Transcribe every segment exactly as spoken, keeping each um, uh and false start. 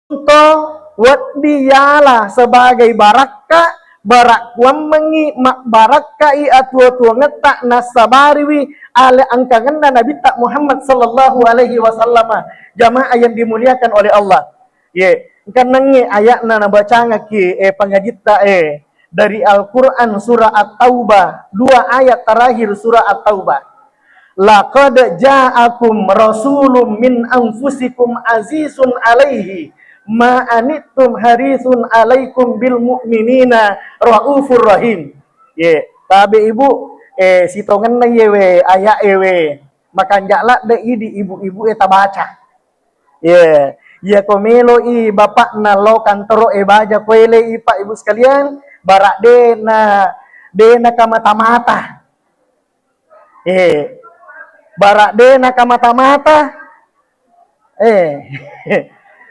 to wedding yala sebagai barakka, barakkuammengngi mabbarakkai atuo-tuongetta nassabariwi ale angkangenna Nabitta Muhammad sallallahu alaihi wasallama. Jamaah yang dimuliakan oleh Allah. Ye, engka nengnge ayatna nabacangaki, eh, pangajitta, eh, dari Al-Quran surah At-Taubah, dua ayat terakhir surah At-Taubah. "Laqad ja'akum rasulun min anfusikum azizun alaihi ma anittum harisun alaikum bil mu'minina raufur rahim." Ye, tabe ibu, eh, sitongenna yewe ayat ewe, makanja ladde idi ibu-ibu e tabaca. Ye, iya ko meloi bapakna lo kantoro e baja ko elei, Pak, Ibu sekalian, barak de na, de na kamata-mata. Eh, barak de na kamata-mata. Eh,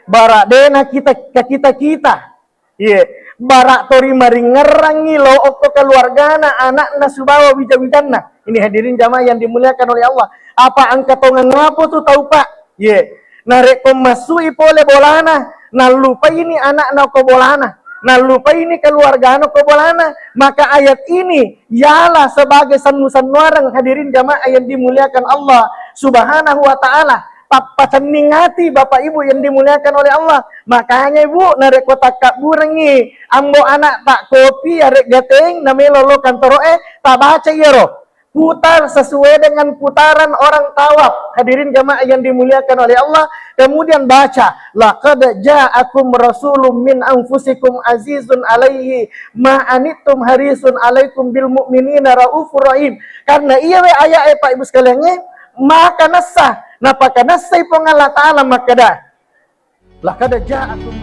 barak de na kita, ka kita-kita. Iye, barak tori maringngerangngi lo okko keluargana, anakna, subawa wija-wijanna. Ini hadirin jamaah yang dimuliakan oleh Allah. Apa engka tongeng ngapo tu tau, Pak? Iye, narekko massui pole bolana, nallupaini anakna ko bolana, nallupaini keluargana ko bolana, maka ayat ini ialah sebagai sennu-sennuareng, hadirin jamaah yang dimuliakan Allah Subhanahu wa Ta'ala. Pappacenning ati, Bapak Ibu yang dimuliakan oleh Allah. Makanya, Ibu, narekko takkabburengngi ambo anak tak kopi, arek gateng, namelo lo kantoro e, tabaca iyaro. Putar sesuai dengan putaran orang tawaf. Hadirin jamaah yang dimuliakan oleh Allah. Kemudian baca, "Laqad ja'akum rasulun min anfusikum azizun alaihi ma anittum harisun alaikum bil mu'minina raufur rahim." Karena iya we ayat e, Pak, Ibu sekalian, eh, maka nassa, napaka nassai Puang Allah Ta'ala makkeda, "Laqad ja'akum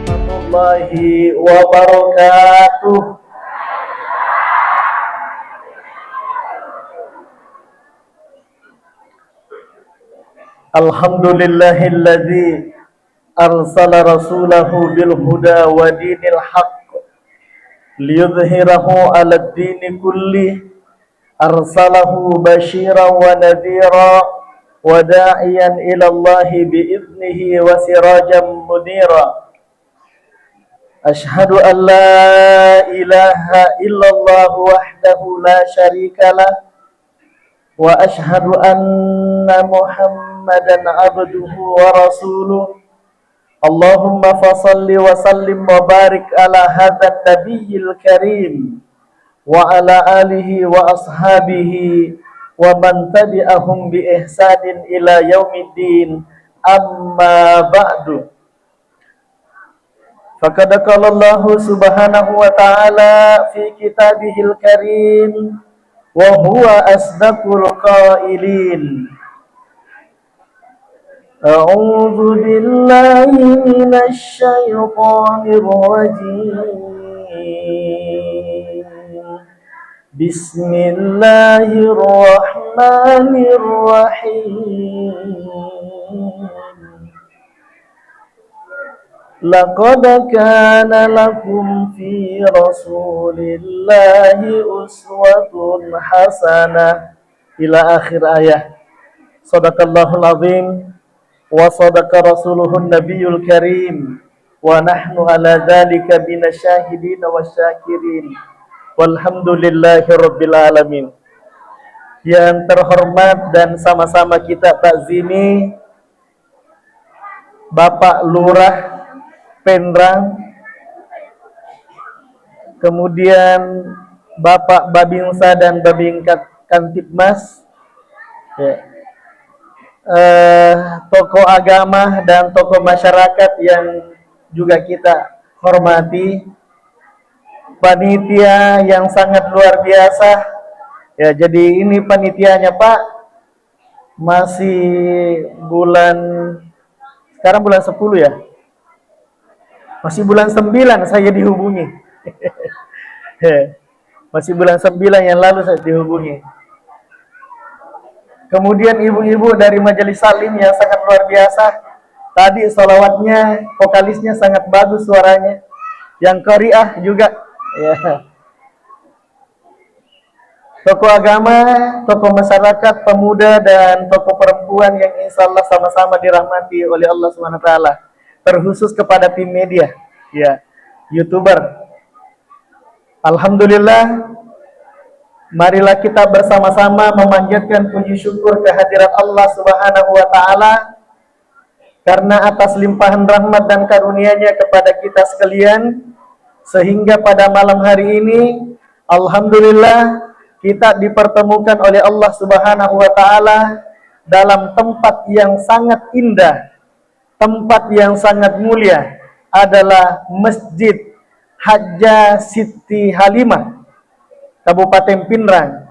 warahmatullahi wabarakatuh." Alhamdulillahilladzi arsala rasulahu bil huda wa dinil haq liyudhhirahu 'alad dini kulli. Arsalahu basyiran wa nadhira wa da'iyan ilallahi bi idnihi wa sirajan munira. Asyhadu an la ilaha illallah wahdahu la syarika lah, wa asyhadu anna Muhammadan abduhu wa rasuluh. Allahumma fasalli wa sallim wa barik ala hadzan nabiyyil karim wa ala alihi wa ashabihi wa man tabi'ahum bi ihsanin ila yaumiddin. Amma ba'du. Faqad qala Allahu subhanahu wa ta'ala fi kitabihil karim, wa huwa asdaqul qailin. A'udzu billahi minasy syaithanir rajim. Bismillahirrahmanirrahim. Laqad kana lakum fi Rasulillahi uswatun hasanah. Ila akhir ayah. Sadaqallahul azim wa sadaqa rasuluhun nabiyul karim wa nahnu ala dzalika minasyahidin wasyakirin. Walhamdulillahi rabbil alamin. Yang terhormat dan sama-sama kita takzimi Bapak Lurah Penrang, kemudian Bapak Babinsa dan Babinka-, Kantipmas, ya. Eh, tokoh agama dan tokoh masyarakat yang juga kita hormati, panitia yang sangat luar biasa. Ya, jadi ini panitianya, Pak, masih bulan, sekarang bulan sepuluh ya? Masih bulan sembilan saya dihubungi. Masih bulan sembilan yang lalu saya dihubungi. Kemudian ibu-ibu dari Majelis Salim yang sangat luar biasa. Tadi salawatnya, vokalisnya sangat bagus suaranya. Yang qariah juga. Ya. tokoh agama, tokoh masyarakat, pemuda, dan tokoh perempuan yang insya Allah sama-sama dirahmati oleh Allah Subhanahu wa Ta'ala, terkhusus kepada tim media, ya, YouTuber. Alhamdulillah, marilah kita bersama-sama memanjatkan puji syukur kehadirat Allah Subhanahu wa Ta'ala karena atas limpahan rahmat dan karunia-Nya kepada kita sekalian, sehingga pada malam hari ini, alhamdulillah, kita dipertemukan oleh Allah Subhanahu wa Ta'ala dalam tempat yang sangat indah, tempat yang sangat mulia, adalah Masjid Hajjah Siti Halimah, Kabupaten Pinrang.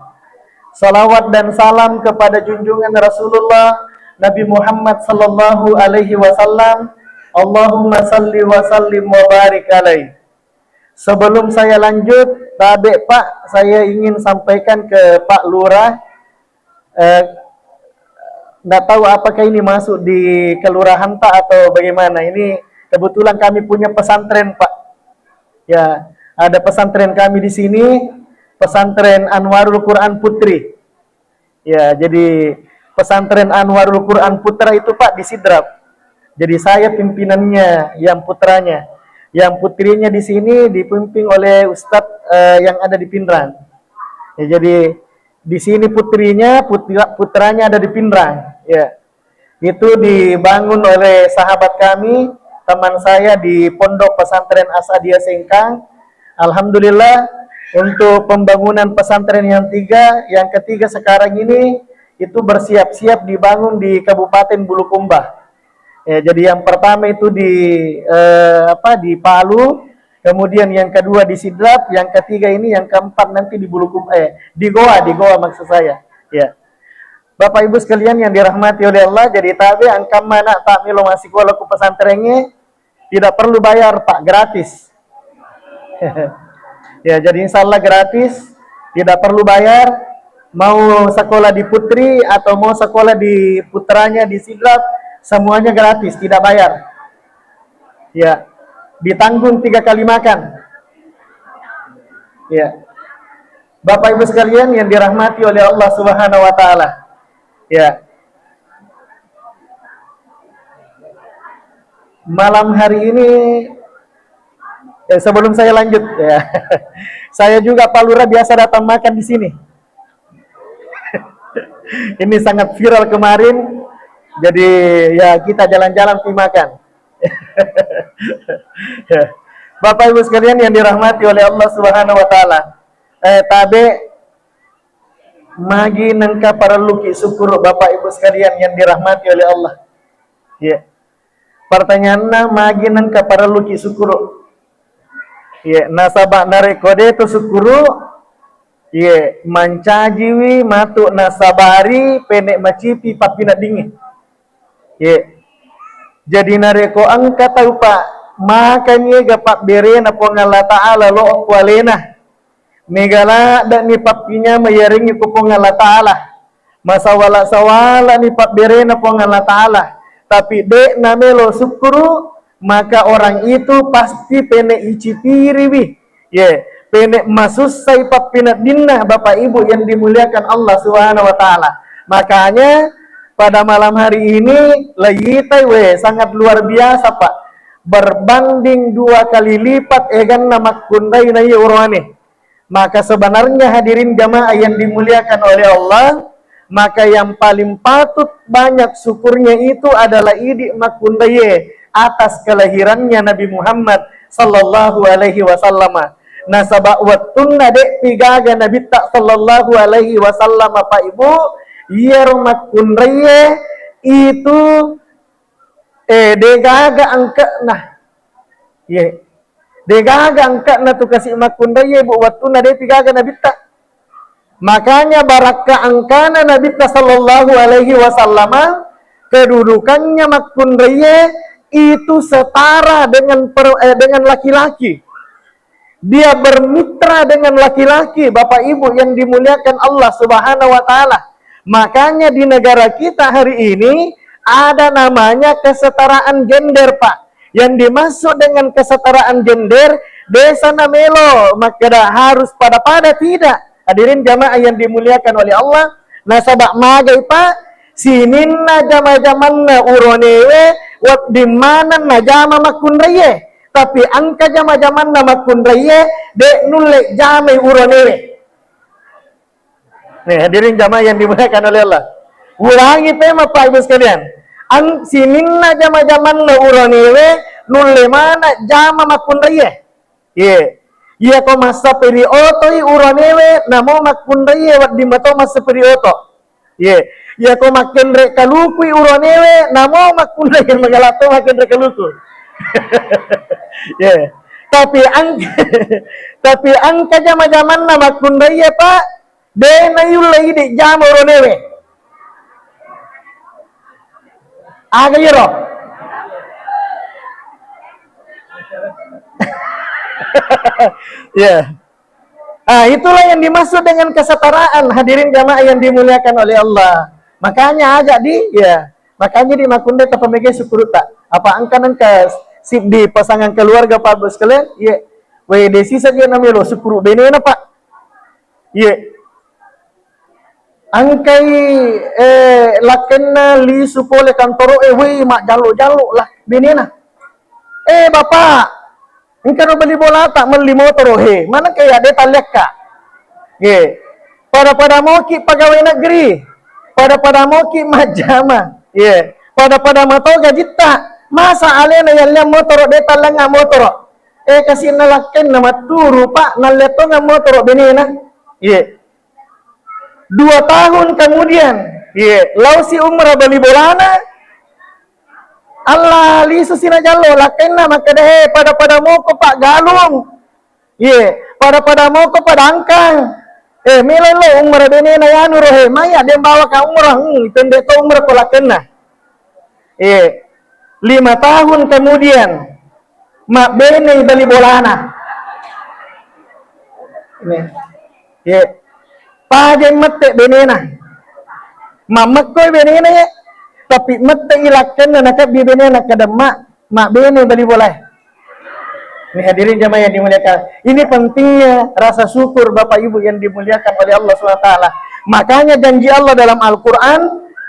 Salawat dan salam kepada junjungan Rasulullah Nabi Muhammad sallallahu alaihi wasallam. Allahumma salli wa sallim wa barik alaih. Sebelum saya lanjut, tabe, Pak, saya ingin sampaikan ke Pak Lurah. Eh, nggak tahu apakah ini masuk di kelurahan, Pak, atau bagaimana. Ini kebetulan kami punya pesantren, Pak. Ya, ada pesantren kami di sini, Pesantren Anwarul Quran Putri. Ya, jadi Pesantren Anwarul Quran Putra itu, Pak, di Sidrap. Jadi saya pimpinannya, yang putranya. Yang putrinya di sini dipimpin oleh Ustadz, eh, yang ada di Pinrang. Ya, jadi di sini putrinya, putra-, putranya ada di Pinrang. Ya. Itu dibangun oleh sahabat kami, teman saya di Pondok Pesantren Asadiyah Sengkang. Alhamdulillah, untuk pembangunan pesantren yang tiga, yang ketiga sekarang ini, itu bersiap-siap dibangun di Kabupaten Bulukumba. Ya, jadi yang pertama itu di, eh, apa, di Palu, kemudian yang kedua di Sidrap, yang ketiga ini, yang keempat nanti di Bulukumba, eh, di Goa, di Goa maksud saya. Ya. Bapak Ibu sekalian yang dirahmati oleh Allah, jadi tabe, engka mana tak melo massikola ku pesantrengnge, tidak perlu bayar, Pak, gratis. Ya, jadi insya Allah gratis, tidak perlu bayar. Mau sekolah di Putri atau mau sekolah di putranya di Sidrap, semuanya gratis, tidak bayar. Ya, ditanggung tiga kali makan. Ya. Bapak Ibu sekalian yang dirahmati oleh Allah Subhanahu wa Ta'ala. Ya. Malam hari ini, eh, sebelum saya lanjut, ya, saya juga, Pak Lurah, biasa datang makan di sini. Ini sangat viral kemarin, jadi ya kita jalan-jalan pi makan. Ya. Bapak Ibu sekalian yang dirahmati oleh Allah Subhanahu wa Ta'ala, eh, tabe, magi nengka parelluki syukur, Bapak Ibu sekalian yang dirahmati oleh Allah? Ya. Pertanyaanna, magi nengka parelluki syukur? Ye, nasaba narekko de to syukur, ye, mancajiwi matu nasabari pene macipi pappineddingnge. Ye. Jadi narekko engka tau, Pak, makani ega pabberena Puang Allah Ta'ala lo okko alena. Mega ladde'ni pappinyameng yarengnge ko Puang Allah Ta'ala. Masawala-sawalani pabberena Puang Allah Ta'ala. Tapi de' namelo sukkuru, maka orang itu pasti pene icipiriwi. Ye, pene masussai pappineddinna, Bapak Ibu yang dimuliakan Allah Subhanahu wa Ta'ala. Makanya pada malam hari ini, layitai we, sangat luar biasa, Pak. Berbanding dua kali lipat eganna makkunrai na iya oroane. Maka sebenarnya hadirin jamaah yang dimuliakan oleh Allah, maka yang paling patut banyak syukurnya itu adalah idi makkunraie atas kelahirannya Nabi Muhammad sallallahu alaihi wasallam. Nasaba wettunna de' pigaga Nabitta sallallahu alaihi wasallam, Pak Ibu, iyaro makkunraie itu, eh, degaga angke'na. Ye. Degaga angke'na tu kasi makkunraie, Bu, wettunna de'pi gaga Nabitta. Makanya barakka angkana Nabitta sallallahu alaihi wasallama, kedudukannya makkunraie itu setara dengan per-, eh, dengan laki-laki. Dia bermitra dengan laki-laki, Bapak Ibu yang dimuliakan Allah Subhanahu wa Ta'ala. Makanya di negara kita hari ini ada namanya kesetaraan gender, Pak. Yang dimaksud dengan kesetaraan gender, desa namelo makkeda harus pada-pada, tidak. Hadirin jamaah yang dimuliakan oleh Allah, nasaba magai, Pak, sininna jama-jamanna uronewe wedding maneng najama makkunraie. Tapi engka jama-jamanna makkunraie, de' nulle jamai uronewe. Nih, hadirin jamaah yang dimuliakan oleh Allah. Ulangi pema, Pak, Ibu sekalian. Ang-, sininna jama-jamanna uronewe nulle mana jama makkunraie. Ye. Iya ko massapiri otoi uronewe namo makkunraie wedding mato massapiri oto. Ye. Iya ko makkenre kalukui uronewe namo makkunraie magala to makkenre kaluku. Ye. Tapi ang-, tapi engka jama-jamanna makkunraie, Pak, de' nayulle idi jama uronewe. Aga iyaro? Ya. Ah, itulah yang dimaksud dengan kesetaraan, hadirin jamaah yang dimuliakan oleh Allah. Makanya aja di, ya, makanya di makkunrai tapamega syukur tak. Apa engka nengka siddi pasangan keluarga, Pak, Ibu sekalian? Iya. Weh, desi saja namelo syukur benena, Pak. Iya. Engkai, eh, lakkenna lisu pole kantoro e, wei, majjallo-jallo lah benena. Eh, Bapak, engka no beli bolata, melli motoro, he. Mana kayak de talliakka? Ye. Pada-pada moki pegawai negeri, pada-pada moki majjama. Ye. Pada-pada mato gajitta. Masa alena yalliang motoro, de talliangnga motoro? Eh, kasinna lakkenna matturu, Pak, nalliang tonga motoro benena. Ye. Dua tahun kemudian, ye, lao si umrah bali bolana, Allah lisu si najallo, lakkenna makkeda, "He, pada-pada moko Pak Galung. Ye, pada-pada moko Pak Dangkang. Eh, melo lo umrah benena yanu rohe, maya dem bawa ka umrah, hmm, pendek to umrah ko," lakkenna. Eh, lima tahun kemudian, mabbenei bali bolana. Nih. Ye. Pajai mette benena. Mammekkoi benena ye. Tapi mette i lakkenna nakebbi benena kedemma, mabbenei bali bolae. Ini hadirin jamaah yang dimuliakan. Ini pentingnya rasa syukur Bapak Ibu yang dimuliakan oleh Allah Subhanahu wa taala. Makanya janji Allah dalam Al-Qur'an,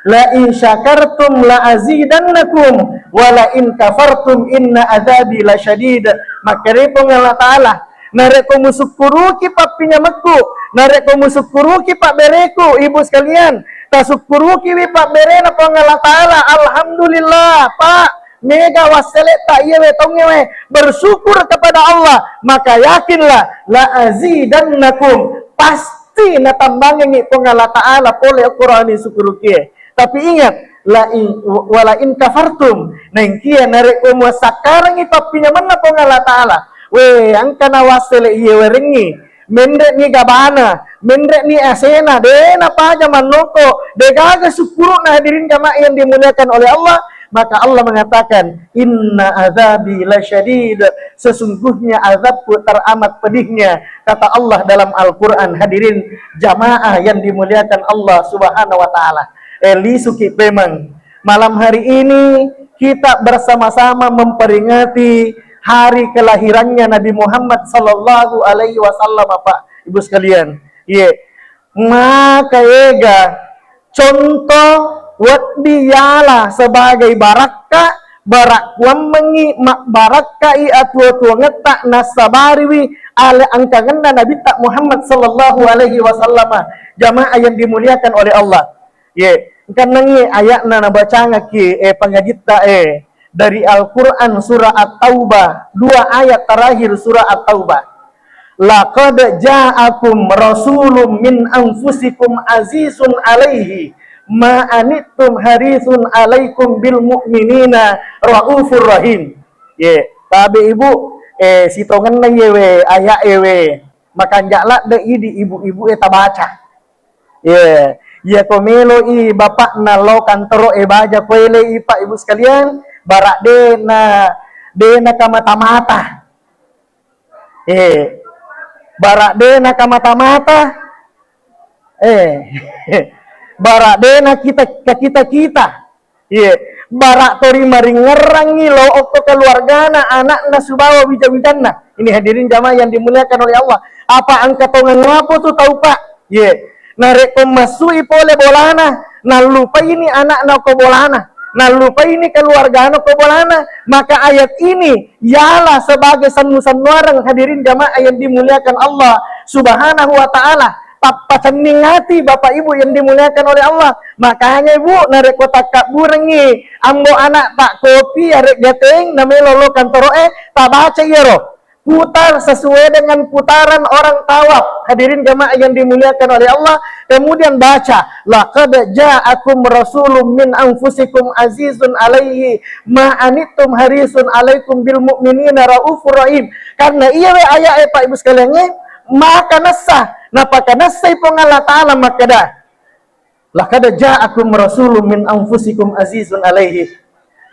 "La in syakartum la azidannakum, wa la in kafartum inna adzabi lasyadid." Makkedai Puang Allah Taala, "Narekko musukkuruki pappinyamekku, narekko musukkuruki pabbereku, ibu sekalian, tasukkurukiwi pabberena Puang Allah Taala, alhamdulillah, Pak." Mega wasseletta iyawe taungngewe bersyukur kepada Allah, maka yakinlah, la azidannakum, pasti natambangengngi Puang Allah Taala pole okkoroni sukkurukie. Tapi ingat, la in, wala in kafartum, naengkia narekko muassakkarengngi pappinyamenna Puang Allah Taala, we, engka nawassele iye werengngi, menre'ni gabana, menre'ni asena, de napaja mannoko, degaga sukkuru'na, hadirin jamaah yang dimuliakan oleh Allah, maka Allah mengatakan, "Inna adzabi lasyadid," sesungguhnya azabku teramat pedihnya, kata Allah dalam Al-Quran, hadirin jamaah yang dimuliakan Allah Subhanahu wa Ta'ala. Eh, lisuki pemeng. Malam hari ini kita bersama-sama memperingati hari kelahirannya Nabi Muhammad sallallahu alaihi wasallam, Pak, Ibu sekalian. Ye, maka ega contoh wedding yala sebagai barakka, barakkuammengngi mabbarakkai atuo-tuongetta nassabariwi ale engkangenna Nabitta Muhammad sallallahu alaihi wasallam. Jamaah yang dimuliakan oleh Allah. Ye, engkannangngi aya'na nabacangakki, eh, pangajitta, eh, dari Al-Quran surah At-Taubah, dua ayat terakhir surah At-Taubah. "Laqad ja'akum rasulun min anfusikum azizun alaihi ma anittum harisun alaikum bil mu'minina raufur rahim." Ye, tabe ibu, eh, sitongenna yewe ayat ewe. Makanja ladde idi ibu-ibu e tabaca. Ye, iya ko melo i bapakna lao kantoro e baja ko ele i, Pak, Ibu sekalian, barak de na, de na kamata-mata. Eh, barak de na kamata-mata. Eh, barak de na kita, kita-kita. Iye, barak tori maringngerrangngi lo okko keluargana, anakna, subawa wija-wijanna. Ini hadirin jamaah yang dimuliakan oleh Allah. Apa engka tongang ngapo tu tau, Pak? Ye, narekko massui pole bolana, nallupaini anakna ko bolana, nallupaini keluargana ko bolana, maka ayat ini ialah sebagai sennu-sennuareng, hadirin jamaah yang dimuliakan Allah Subhanahu wa Ta'ala. Pappacenning ati, Bapak Ibu yang dimuliakan oleh Allah. Makanya, Ibu, narekko takkabburengngi ambo anak tak kopi, arek gateng, namelo lo kantoro, eh, tabaca iyaro. Putar sesuai dengan putaran orang tawaf. Hadirin jamaah yang dimuliakan oleh Allah. Kemudian baca, "Laqad ja'akum rasulun min anfusikum azizun alaihi ma anittum harisun alaikum bil mu'minina raufur rahim." Karena iya we ayat e, Pak Ibu sekalian, eh, maka nassa, napaka nassai Puang Allah Ta'ala makkeda, "Laqad ja'akum rasulun min anfusikum azizun alaihi."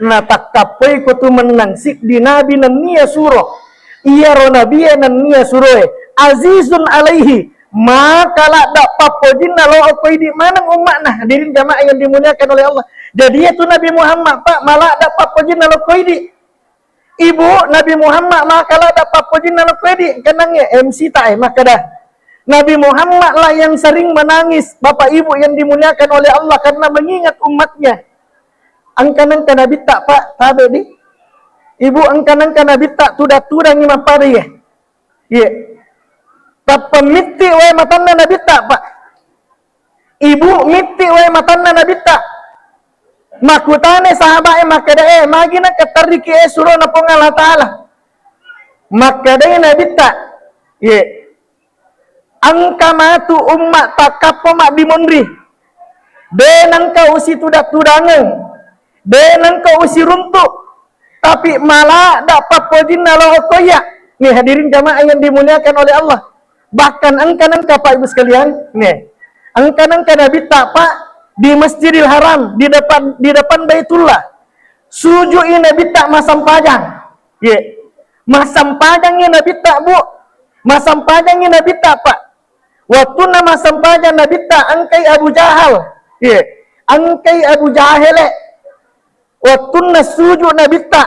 Natakkappoi ko tu mennang siddi nabi nennia suro. Iyaro nabie nennia suroe azizun alaihi, maka ladda pappojinna lo ko idi maneng umma'na. Hadirin jamaah yang dimuliakan oleh Allah. Jadi, itu Nabi Muhammad, Pak, maladda pappojinna lo ko idi. Ibu, Nabi Muhammad maka ladda pappojinna lo ko idi, kenang ya M C ta, eh, makkeda, Nabi Muhammad lah yang sering menangis, Bapak Ibu yang dimuliakan oleh Allah, karena mengingat umatnya. Engka nengka nabitta, Pak, tabe di. Ibu, engka nengka nabitta, tudang-tudangi mappada ya. Iya. Tappa mitti wae matanna nabitta, Pak. Ibu mitti wae matanna nabitta. Makkutana sahabat e makkeda, "Eh, magi nakattariki e surona Puang Allah Ta'ala?" Makkedai nabitta, "Ye, engka matu umma takkappo maddimonri. De nengka usitudang-tudangeng, de nengka usiruntu, tapi maladda pappojinna lo okko iya." Nih, hadirin jamaah yang dimuliakan oleh Allah. Bahkan engka nengka, Pak Ibu sekalian, nih, engka nengka nabitta, Pak, di Masjidil Haram, di depan, di depan Baitullah. Sujui nabitta massempajang. Ye. Massempajangi nabitta, Bu. Massempajangi nabitta, Pak. Wattunna massempajang nabitta, engkai Abu Jahal. Ye. Engkai Abu Jahal, eh. Wattunna suju nabitta,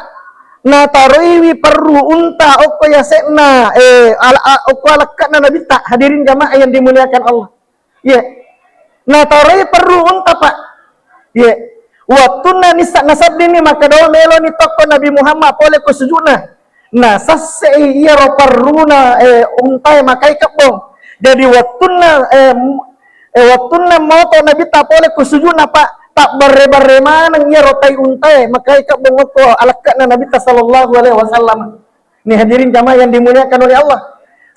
nataroiwi perru unta okko yase'na, eh, al-, a-, okko alekke'na nabitta. Hadirin jamaah yang dimuliakan Allah. Iya. Nataroi perru unta, Pak. Iya. Wattunna nissa naseddini makkeda meloni tokko Nabi Muhammad pole ko sujuna. Nasassei iyaro perruna, eh, untae makai kebbong. Jadi wattunna, eh, m-, eh, wattunna moto Nabitta pole ko sujuna, Pak, tabbarre-barre maneng iyaro tai untae makai kebbong okko alekke'na Nabitta sallallahu alaihi wasallam. Nih, hadirin jamaah yang dimuliakan oleh Allah.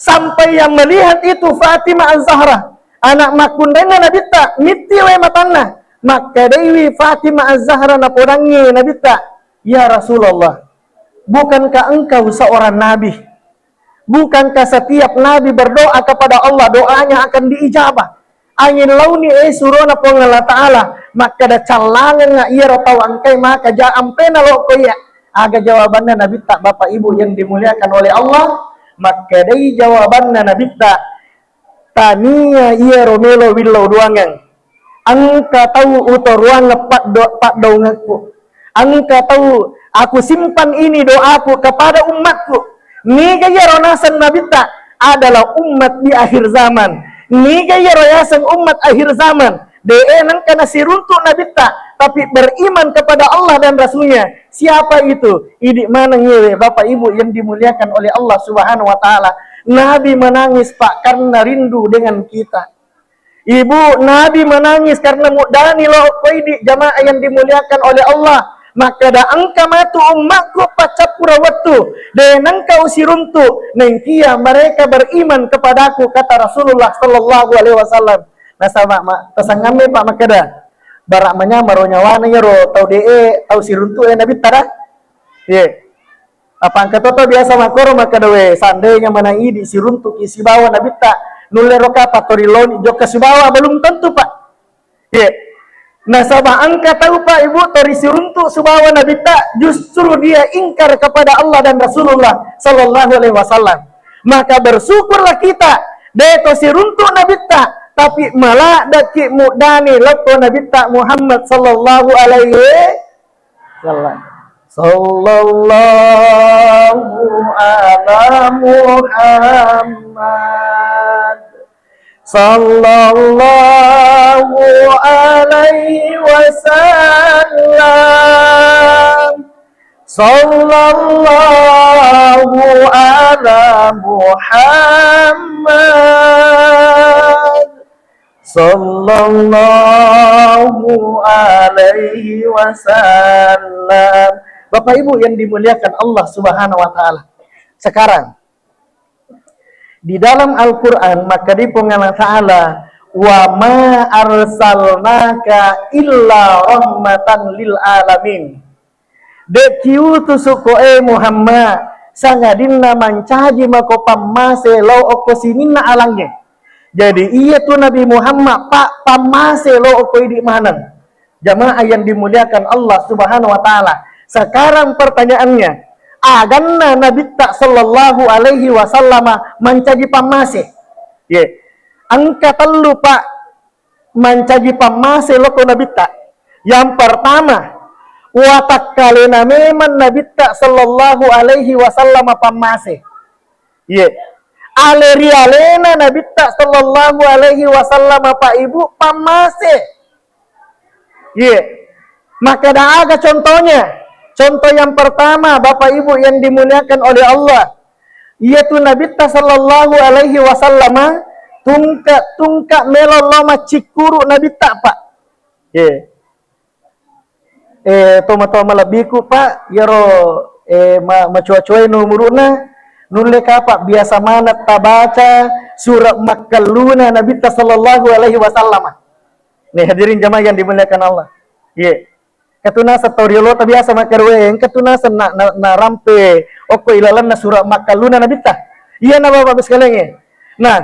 Sampai yang melihat itu Fatimah Az-Zahra, anak makkunrainna Nabitta, mitti wae matanna. Makkedaiwi Fatimah Az-Zahra napodangngi Nabitta, "Ya Rasulullah, bukankah engkau seorang nabi? Bukankah setiap nabi berdoa kepada Allah, doanya akan diijabah?" Angin launi, eh, surona Puang Allah Ta'ala, makkeda callangengnga iyaro tau engkai maka ja ampena lokko iya. Aga jawabanna Nabitta, Bapak Ibu yang dimuliakan oleh Allah? Makkedai jawabanna Nabitta, "Tania iyaro melo willau doangeng. Engka tau utoruangeng paddo-, paddaungekku. Engka tau, aku simpan ini doaku kepada umatku." Niga iyaro naseng Nabitta adalah umat di akhir zaman. Niga iyaro yaseng umat akhir zaman? De e nengka nasiruntuk Nabitta, tapi beriman kepada Allah dan Rasulnya. Siapa itu? Idi maneng iyewe, Bapak Ibu yang dimuliakan oleh Allah Subhanahu wa Ta'ala. Nabi menangis, Pak, karena rindu dengan kita. Ibu, Nabi menangis karena muddani lo okko idi, jamaah yang dimuliakan oleh Allah. Makkeda, "Engka matu ummakku paccappura wettu, de nengka usiruntuk, nengkia mereka beriman kepadaku," kata Rasulullah sallallahu alaihi wasallam. Nasaba ma-, tasangamme, Pak, makkeda, bara manyamaro nyawana iyaro tau de e tau siruntuk e Nabitta da. Ye. Apa engka toto biasa makkoro makkeda, "We, seandainya menang idi siruntuki sibawa Nabitta, nulle roka pattori loni jokka sibawa?" Belum tentu, Pak. Ye. Nasaba engka tau, Pak, Ibu, tori siruntuk sibawa Nabitta, justru dia ingkar kepada Allah dan Rasulullah sallallahu alaihi wasallam. Maka bersyukurlah kita, de to siruntuk Nabitta, tapi maladeki muddani lokko Nabitta Muhammad sallallahu alaihi wasallam. Sallallahu ala Muhammad. Sallallahu alaihi wasallam. Sallallahu ala Muhammad. Sallallahu alaihi wasallam. Bapak Ibu yang dimuliakan Allah Subhanahu wa taala. Sekarang di dalam Al-Quran, makkeda Puang Allah Ta'ala, "Wa ma arsalnaka illa rahmatan lil alamin." De' kiutusuko, e Muhammad, sangadinna mancaji mako pammase lao okko sininna alangnge. Jadi, iya tu Nabi Muhammad, Pak, pammase lao okko idi maneng. Jamaah yang dimuliakan Allah Subhanahu wa Ta'ala. Sekarang pertanyaannya, aganna Nabitta sallallahu alaihi wasallam mancaji pammase? Ye. Engka tellu, Pak, mancaji pammase loko Nabitta. Yang pertama, watakkalena memang Nabitta sallallahu alaihi wasallam pammase. Ye. Ale ri alena Nabitta sallallahu alaihi wasallam, Pak Ibu, pammase. Iya. Makkeda aga contohnya? Contoh yang pertama, Bapak Ibu yang dimuliakan oleh Allah, iyatu Nabitta sallallahu alaihi wasallam tungka-tungka melo lo maccikkuru Nabitta, Pak. Iya. Eh, toma-toma lebbiku, Pak, iyaro, eh, ma-, macoa-coaino umuru'na, nulle ka, Pak, biasa maneng tabaca surat makkelluna Nabitta sallallahu alaihi wasallam. Nih, hadirin jamaah yang dimuliakan Allah. Iya. Engka tu naseng tau riolota biasa makkarue, engka tu naseng na, na, narampe okko ilalenna surat makkelluna Nabitta. Iya na Bapak sekalian, ya. Nah,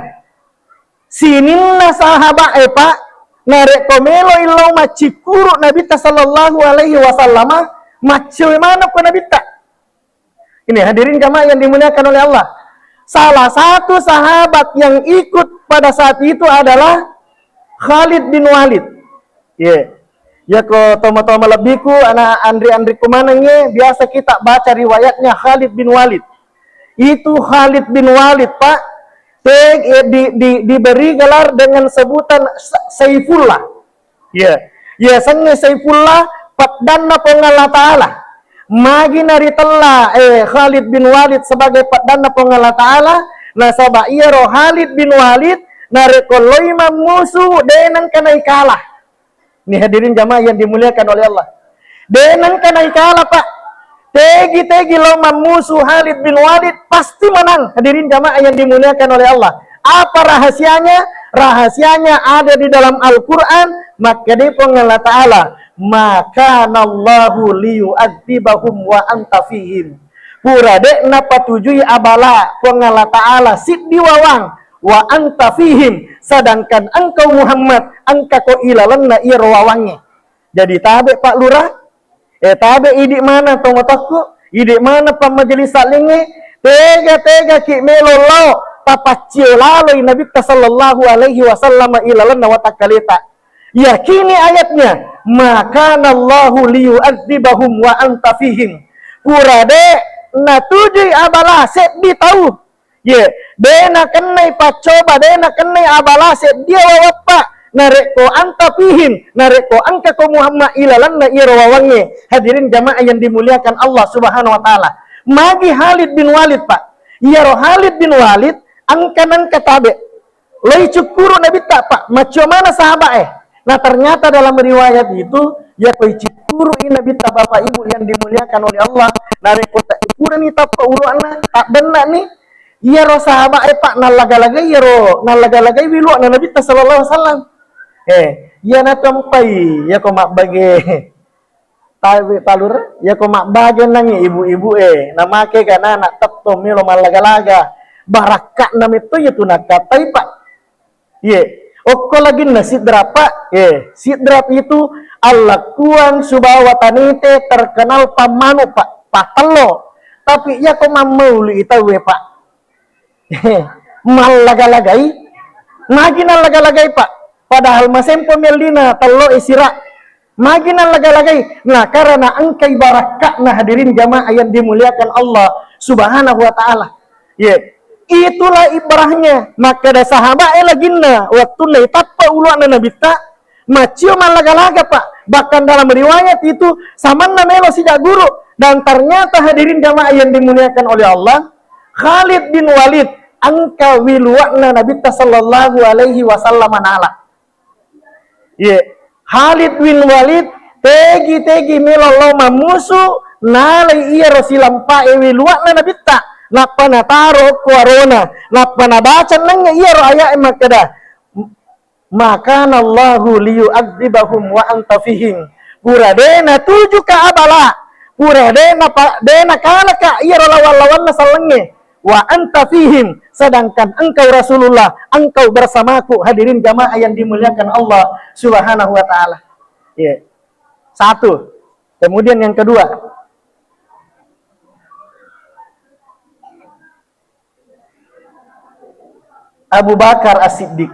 sininna sahabat e, Pak, narekko melo illau maccikkuru Nabitta sallallahu alaihi wasallam, maccoe maneng ko Nabitta. Ini hadirin jamaah yang dimuliakan oleh Allah. Salah satu sahabat yang ikut pada saat itu adalah Khalid bin Walid. Ye. Yako toma-toma lebbiku, anak andri-andriku maneng ye, biasa kita baca riwayatnya Khalid bin Walid. Itu Khalid bin Walid, Pak, te-, eh, di, di, diberi gelar dengan sebutan Sa-, Saifullah. Iya. Iya, sengnge Saifullah, peddanna Puang Allah Ta'ala. Magi naritella, eh, Khalid bin Walid sebagai peddanna Puang Allah Ta'ala, nasaba iyaro Khalid bin Walid, narekko loi mammusu, de nengka naikalah. Nih, hadirin jamaah yang dimuliakan oleh Allah. De nengka naikalah, Pak. Tegi-tegi lo mammusu Khalid bin Walid, pasti menang. Hadirin jamaah yang dimuliakan oleh Allah. Apa rahasianya? Rahasianya ada di dalam Al-Quran. Makkeda Puang Allah Ta'ala, "Ma kana Allahu liyu'adzibahum wa anta fihim." Pura de napatujui abala Puang Allah Ta'ala siddi wawang, wa anta fihim, sedangkan engkau Muhammad, engkako ilalenna iyaro wawangnge. Jadi tabe, Pak Lurah, eh, tabe idi maneng tomatoakku, idi maneng pammajelis taklingnge, tega-tega ki melo lao tapaccio laloi Nabitta sallallahu alaihi wasallam ilalenna watakkaleta. Yakini ayatnya, "Ma kana Allahu liyu'adzibahum wa anta fihim." Pura de natujui abala seddi tau. Ye, de nakennai paccoba, de nakennai abala seddi wawappa. Narekko anta fihim, narekko engkako Muhammad ilalenna iyaro wawangnge. Hadirin jamaah yang dimuliakan Allah Subhanahu wa Ta'ala. Magi Khalid bin Walid, Pak. Iyaro Khalid bin Walid, engka nengka tabe. Loi cukkuru Nabitta, Pak, maccio mana sahabat e. Nah, ternyata dalam riwayat itu, ya koi cukkuru i Nabitta, Bapak Ibu yang dimuliakan oleh Allah, narekko ta-, purani tappa uruanna, tak denna ni, iyaro sahabat e, Pak, nallaga-lagai iyaro, nallaga-lagai wiluanna Nabitta sallallahu alaihi wasallam. Eh, iya natempai, ya ko mabbage. Tabe, Pak Lur, yako mabbage nangngi ibu-ibu e, namake ganana tettong melo mallaga-laga. Barakka'na metto iya tu nakkatai, Pak. Ye, okko laginna sidrap, Pak. Ye, sidrap itu allakkuang subawa tanete terkenal pammanu, Pak. Patello. Tapi yako mammaului tauwe, Pak. Mallaga-lagai? Magi nallaga-lagai, Pak? Padahal masempo mellina tello e sira. Magi nallaga-lagai? Nah, karena engkai barakka'na, hadirin jamaah yang dimuliakan Allah Subhanahu wa Ta'ala. Ye. Itulah ibrahnya. Makkeda sahabat e laginna, wattunna itappa uluanna Nabitta, macio mallaga-laga, Pak. Bahkan dalam riwayat itu, samanna melo sijak guru. Dan ternyata hadirin jamaah yang dimuliakan oleh Allah, Khalid bin Walid engka wiluanna Nabitta sallallahu alaihi wasallam nala. Ye, Khalid bin Walid tegi-tegi melo lao mammusu, nalai iyaro silampa'e wiluanna Nabitta, nappa nataro ko arona, nappa nabaca nengnge iyaro aya'e makkeda, "Makanallahu liyu'adzibahum wa anta fihim." Pura de natuju ka abala, pura de napa-, de nakalaka iyaro lawan-lawanna sallengnge, wa anta fihim, sedangkan engkau Rasulullah, engkau bersamaku. Hadirin jamaah yang dimuliakan Allah Subhanahu wa Ta'ala. Iya. Satu. Kemudian yang kedua, Abu Bakar As-Siddiq.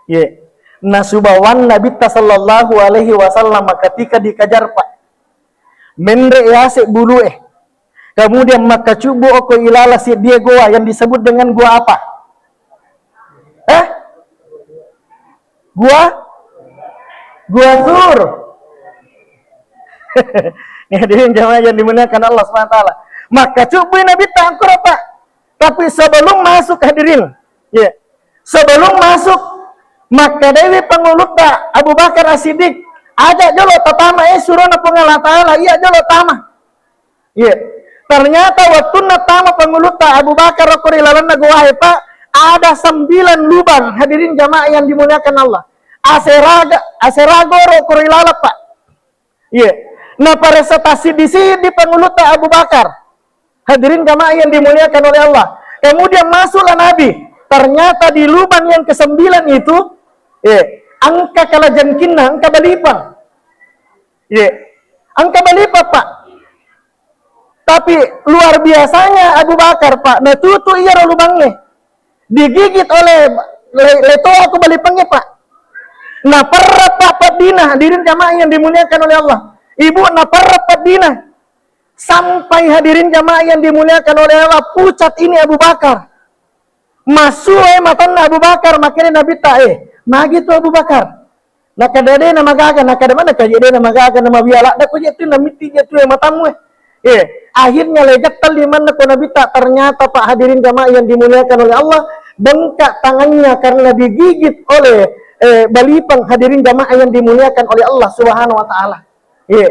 Iya. Nasubawan Nabitta sallallahu alaihi wasallam ketika dikejar, Pak. Menre yase bulu eh. Kemudian makkacubbu oko ilala seddie goa yang disebut dengan goa apa? Eh? Goa? Goa Tsur. Ini hadirin jamaah yang dimuliakan Allah subhanahu wa taala. Makkacubbu Nabitta angkura, Pak. Tapi sebelum masuk, hadirin, ya, sebelum masuk, makkedai pangulutta Abu Bakar As-Siddiq, "Aja jolo tatama, eh, surona Puang Allah Ta'ala, iya jolo tama." Iya. Ternyata wattunna tama pangulutta Abu Bakar ko ri lalenna goae, Pak, ada sembilan lubang, hadirin jamaah yang dimuliakan Allah. Aseraga, aseragoro ko ri laleng, Pak. Iya. Naparessa tassiddi-siddi pangulutta Abu Bakar. Hadirin jamaah yang dimuliakan oleh Allah. Kemudian masuklah Nabi. Ternyata di lubang yang kesembilan itu, iya, engka kalajengkinna, engka balipang. Iya. Engka balipang, Pak. Tapi luar biasanya Abu Bakar, Pak, natutu iyaro lubangnge. Digigit oleh le-, letoa ko balipengnge, Pak. Naperra, Pak, peddina, hadirin jamaah yang dimuliakan oleh Allah. Ibu, naperra peddina. Sampai, hadirin jamaah yang dimuliakan oleh Allah, pucat ini Abu Bakar. Masue matanna Abu Bakar, makkeda Nabitta, "Eh, magi tu Abu Bakar?" Nakkeda, "De namagaga." Nakkeda, "Mana kaje de namagaga, namabia ladda ko je tu, namitti je tu e matammu e." Eh, akhirnya legettang limanna ko Nabitta, ternyata, Pak, hadirin jamaah yang dimuliakan oleh Allah, bengkak tangannya karena digigit oleh, eh, balipang, hadirin jamaah yang dimuliakan oleh Allah Subhanahu wa Ta'ala. Iya.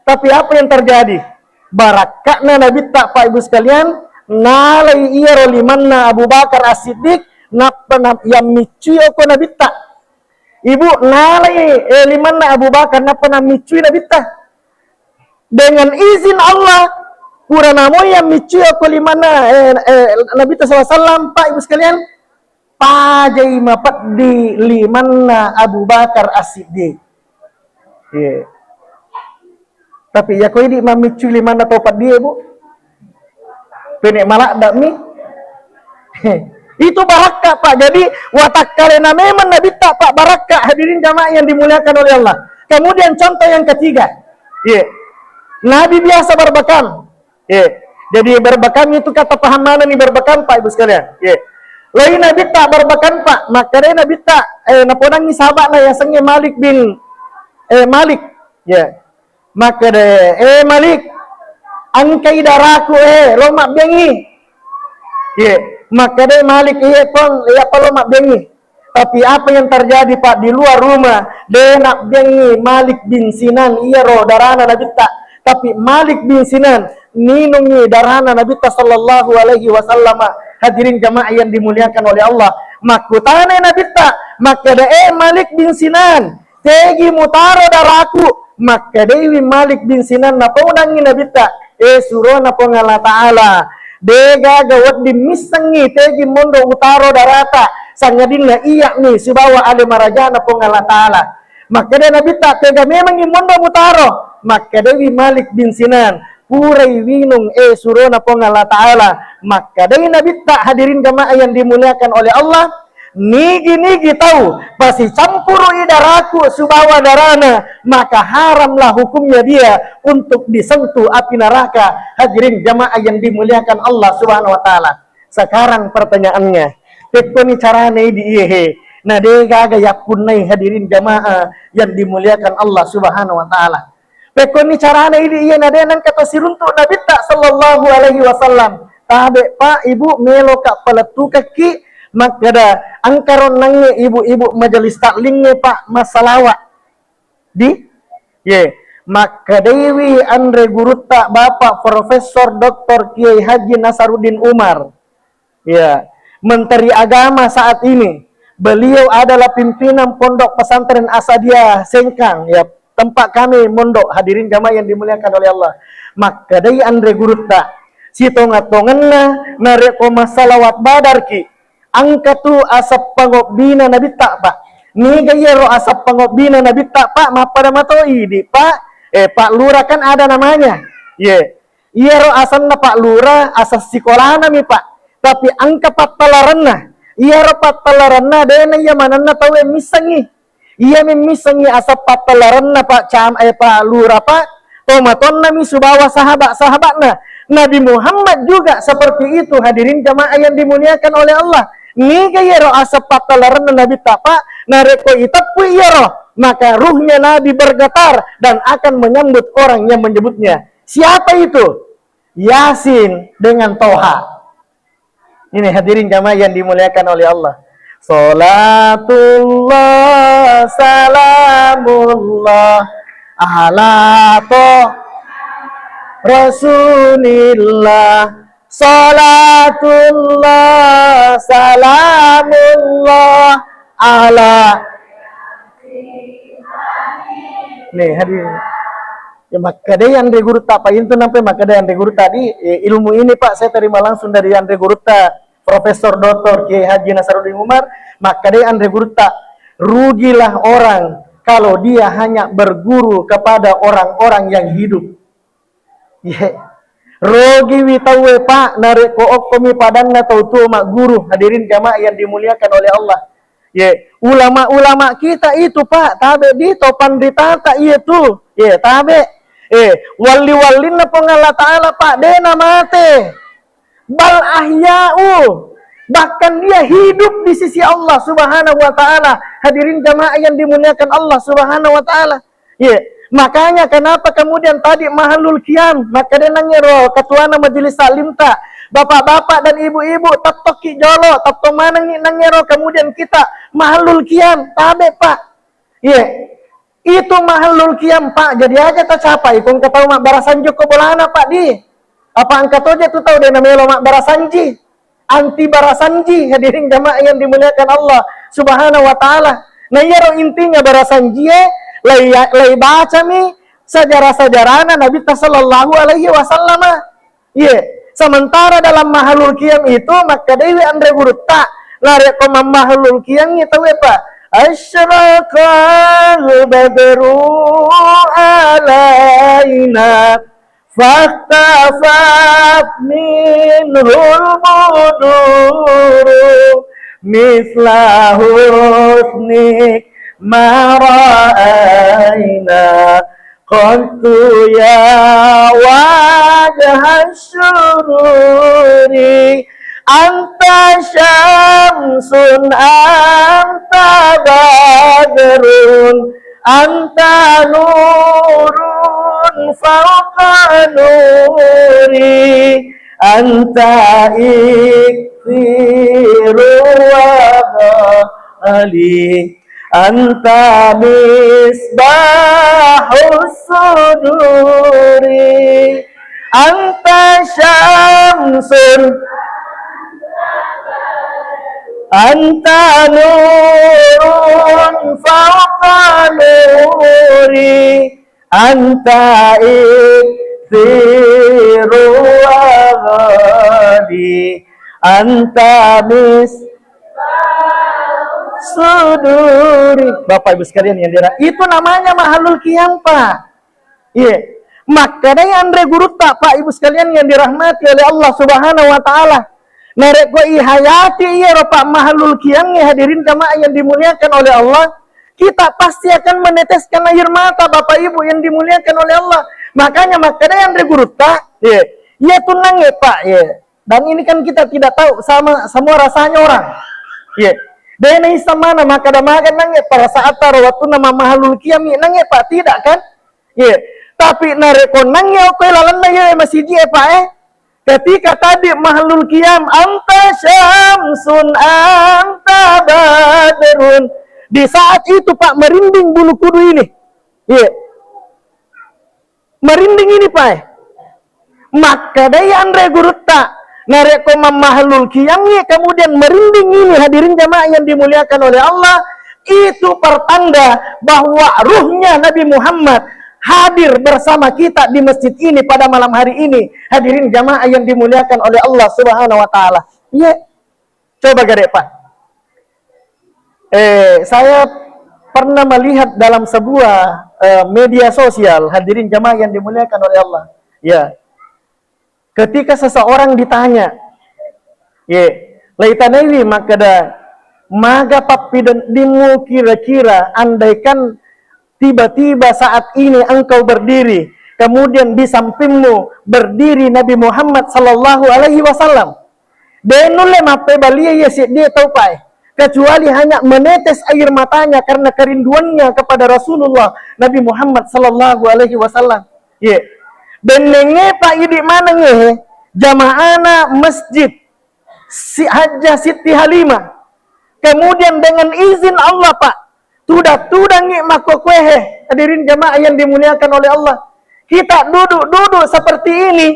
Tapi apa yang terjadi? Barakka'na Nabitta, Pak Ibu sekalian, nalai iyaro limanna Abu Bakar As-Siddiq, nappa na-, yang miccui oko Nabitta. Ibu, nalai, eh, limanna Abu Bakar, nappa nammiccui Nabitta. Dengan izin Allah, pura namoi yang miccui oko limanna, eh, eh, Nabitta sallallahu alaihi wasallam, Pak Ibu sekalian, pajai mapeddi limanna Abu Bakar As-Siddiq. Iya. Tapi iya ko idi mammiccui limanna tau peddie, Bu. Pene maladda mi. Itu barakka, Pak. Jadi, watakkalena memang Nabitta, Pak, barakka, hadirin jamaah yang dimuliakan oleh Allah. Kemudian contoh yang ketiga. Iya. Nabi biasa berbekam. Iya. Jadi berbekam itu kata paham mana nih berbekam, Pak Ibu sekalian? Iya. Lai Nabitta berbekam, Pak. Makkedai Nabitta, eh, napodangi sahabatna yasengnge Malik bin, eh, Malik. Iya. Makkedai, "Eh, Malik, engkai daraku, eh, lo mabbengi." Iya. Makkedai Malik, "Iya, Pong, iya, Pak, lo mabbengi." Tapi apa yang terjadi, Pak, di luar rumah? De nabbengi Malik bin Sinan, iyaro darana Nabitta. Tapi Malik bin Sinan ninungi darana Nabitta sallallahu alaihi wasallam. Hadirin jamaah yang dimuliakan oleh Allah. Makkutanai Nabitta, makkeda, "Eh, Malik bin Sinan, tegi mutaro daraku?" Makkedaiwi Malik bin Sinan, napodangngi Nabitta, "Eh, surona Puang Allah Ta'ala, degaga wedding missengngi tegi monro utaro darata, sangadinna iya'mi sibawa ale marajana Puang Allah Ta'ala." Makkeda Nabitta, "Tega memangngi monro mutaro?" Makkedaiwi Malik bin Sinan, "Purai winung, eh, surona Puang Allah Ta'ala." Makkedai Nabitta, hadirin jamaah yang dimuliakan oleh Allah, Nigi-nigi tau pasicampuru'i daraku sibawa darana, maka haramlah hukumnya dia untuk disentuh api neraka. Hadirin jamaah yang dimuliakan Allah Subhanahu wa Ta'ala. Sekarang pertanyaannya, pekkoni carana idi iye he? Na de gaga yappunnai, hadirin jamaah yang dimuliakan Allah Subhanahu wa Ta'ala. Pekkoni carana idi iye na de nengka to siruntu Nabitta sallallahu alaihi wasallam. Tabe, Pak, Ibu, meloka palettukekki makkeda engka ro nangnge ibu-ibu majelis taklingnge, Pak, massalawa. Di? Ye. Makkedaiwi anre gurutta, Bapak Profesor Doktor Kiai Haji Nasaruddin Umar. Ya, Menteri Agama saat ini. Beliau adalah pimpinan Pondok Pesantren Asadia Sengkang, ya, tempat kami mondok, hadirin jamaah yang dimuliakan oleh Allah. Makkedai anre gurutta, sitonga-tonganna narekko massalawat badarki, engka tu aseng pangobbina Nabitta, Pak. Niga iyaro aseng pangobbina Nabitta, Pak? Mappada matoi di, Pak. Eh, Pak Lurah kan ada namanya. Ye. Iyaro asenna Pak Lurah, aseng sikolanami, Pak. Tapi engka pattalarenna. Iyaro pattalarenna dena iya manenna tauwe missengngi. Iyami missengngi aseng pattalarenna, Pak Cam-, eh, Pak Lurah, Pak. Tomatonnami sibawa sahabat-sahabatna. Nabi Muhammad juga seperti itu, hadirin jamaah yang dimuliakan oleh Allah. Niga iyaro aseng pattalarenna Nabitta, Pak? Narekko iteppui iyaro, maka ruhnya Nabi bergetar dan akan menyambut orang yang menyebutnya. Siapa itu? Yasin dengan Toha. Ini hadirin jamaah yang dimuliakan oleh Allah. Salatullah, salamullah, ala Toha Rasulillah. Salatullah, salamullah, ala. Nih, hadirin. Ya, makkedai anre gurutta, Pak, intu nampai makkedai anre gurutta di, eh, ilmu ini, Pak, saya terima langsung dari anre gurutta, Profesor Doktor Kiai Haji Nasaruddin Umar, makkedai anre gurutta, rugilah orang kalau dia hanya berguru kepada orang-orang yang hidup. Ye. Rogiwi tauwe, Pak, narekko okkomi padanna tau tuo magguru, hadirin jamaah yang dimuliakan oleh Allah. Ye, ulama-ulama kita itu, Pak, tabe di to panritata iya tu. Ye, tabe. Eh, walli-wallinna Puang Allah Ta'ala, Pak, dena mate. Bal ahya'u. Bahkan dia hidup di sisi Allah Subhanahu wa Ta'ala. Hadirin jamaah yang dimuliakan Allah Subhanahu wa Ta'ala. Iya. Makanya kenapa kemudian tadi mahallul qiyam, maka denangero ketuana majelis taklimta, bapak-bapak dan ibu-ibu, tettokki jolo, tetto manengi nangero kemudian kita mahallul qiyam, tabe, Pak. Iya. Itu mahallul qiyam, Pak. Jadi aja tacapai, kong ketau mabbarasanji ko bolana, Pak, di. Apa engka toje tu tau de namelo mabbarasanji? Anti barasanji, hadirin jamaah yang dimuliakan Allah Subhanahu wa Ta'ala. Nah, iyaro intinya barasanji, eh, lai, lai bacami sejarah-sejarahna Nabi sallallahu alaihi wasallam. Iya, sementara dalam mahallul qiyam itu makkedaiwi anre gurutta, narekko mammahallul qiyam itu apa? Asyraqal badru alaina fahtafat minhul buduru misla husnik ma ra'aina qattu ya wajhas sururi anta syamsun anta badrun anta nurun fauqa nuri anta iksiru wa ghali anta misbahus suduri anta syamsun anta nurun fauqa nuri anta iksiru wa ghali anta mis suduri. Bapak Ibu sekalian yang dirah, itu namanya mahallul qiyam, Pak. Iya. Makkedai anre gurutta, Pak Ibu sekalian yang dirahmati oleh Allah Subhanahu wa Ta'ala. Narekko ihayati iyaro Pak mahalul kiangnge, hadirin jamaah yang dimuliakan oleh Allah, kita pasti akan meneteskan air mata, Bapak Ibu yang dimuliakan oleh Allah. Makanya makkeda yang gurutta, ye, iya tunnangnge Pak, ye. Dan ini kan kita tidak tahu sama semua rasanya orang. Ye. Dena issa mana makkeda maga nangnge perasaan taro wattunna mamahalul kiammi nangnge Pak, tidak kan? Ye. Tapi narekko nangnge okko lalenna ye masiji e Pak, eh. Ketika tadi mahalul kiam, "Anta syamsun, anta badrun." Di saat itu, Pak, merinding bulu kudu ini. Iya. Merinding ini, Pak, eh. Makkedai anre gurutta, narekko mammahalul kiammi kemudian merinding ini, hadirin jamaah yang dimuliakan oleh Allah, itu pertanda bahwa ruhnya Nabi Muhammad hadir bersama kita di masjid ini pada malam hari ini. Hadirin jamaah yang dimuliakan oleh Allah Subhanahu wa Ta'ala. Iya. Coba gede, Pak. Eh, saya pernah melihat dalam sebuah, eh, media sosial, hadirin jamaah yang dimuliakan oleh Allah. Ya. Ketika seseorang ditanya, ye, laitanaiwi makkeda, "Maga pappidendimu kira-kira andaikan tiba-tiba saat ini engkau berdiri, kemudian di sampingmu berdiri Nabi Muhammad sallallahu alaihi wasallam?" De nulle mappebalie ye seddie tau pae, kecuali hanya menetes air matanya karena kerinduannya kepada Rasulullah Nabi Muhammad sallallahu alaihi wasallam. Ye. Bennengnge Pak idi manengnge jamaana masjid si Hajjah Siti Halimah. Kemudian dengan izin Allah, Pak, tudang-tudangngi makkokkoehe, hadirin jamaah yang dimuliakan oleh Allah. Kita duduk-duduk seperti ini,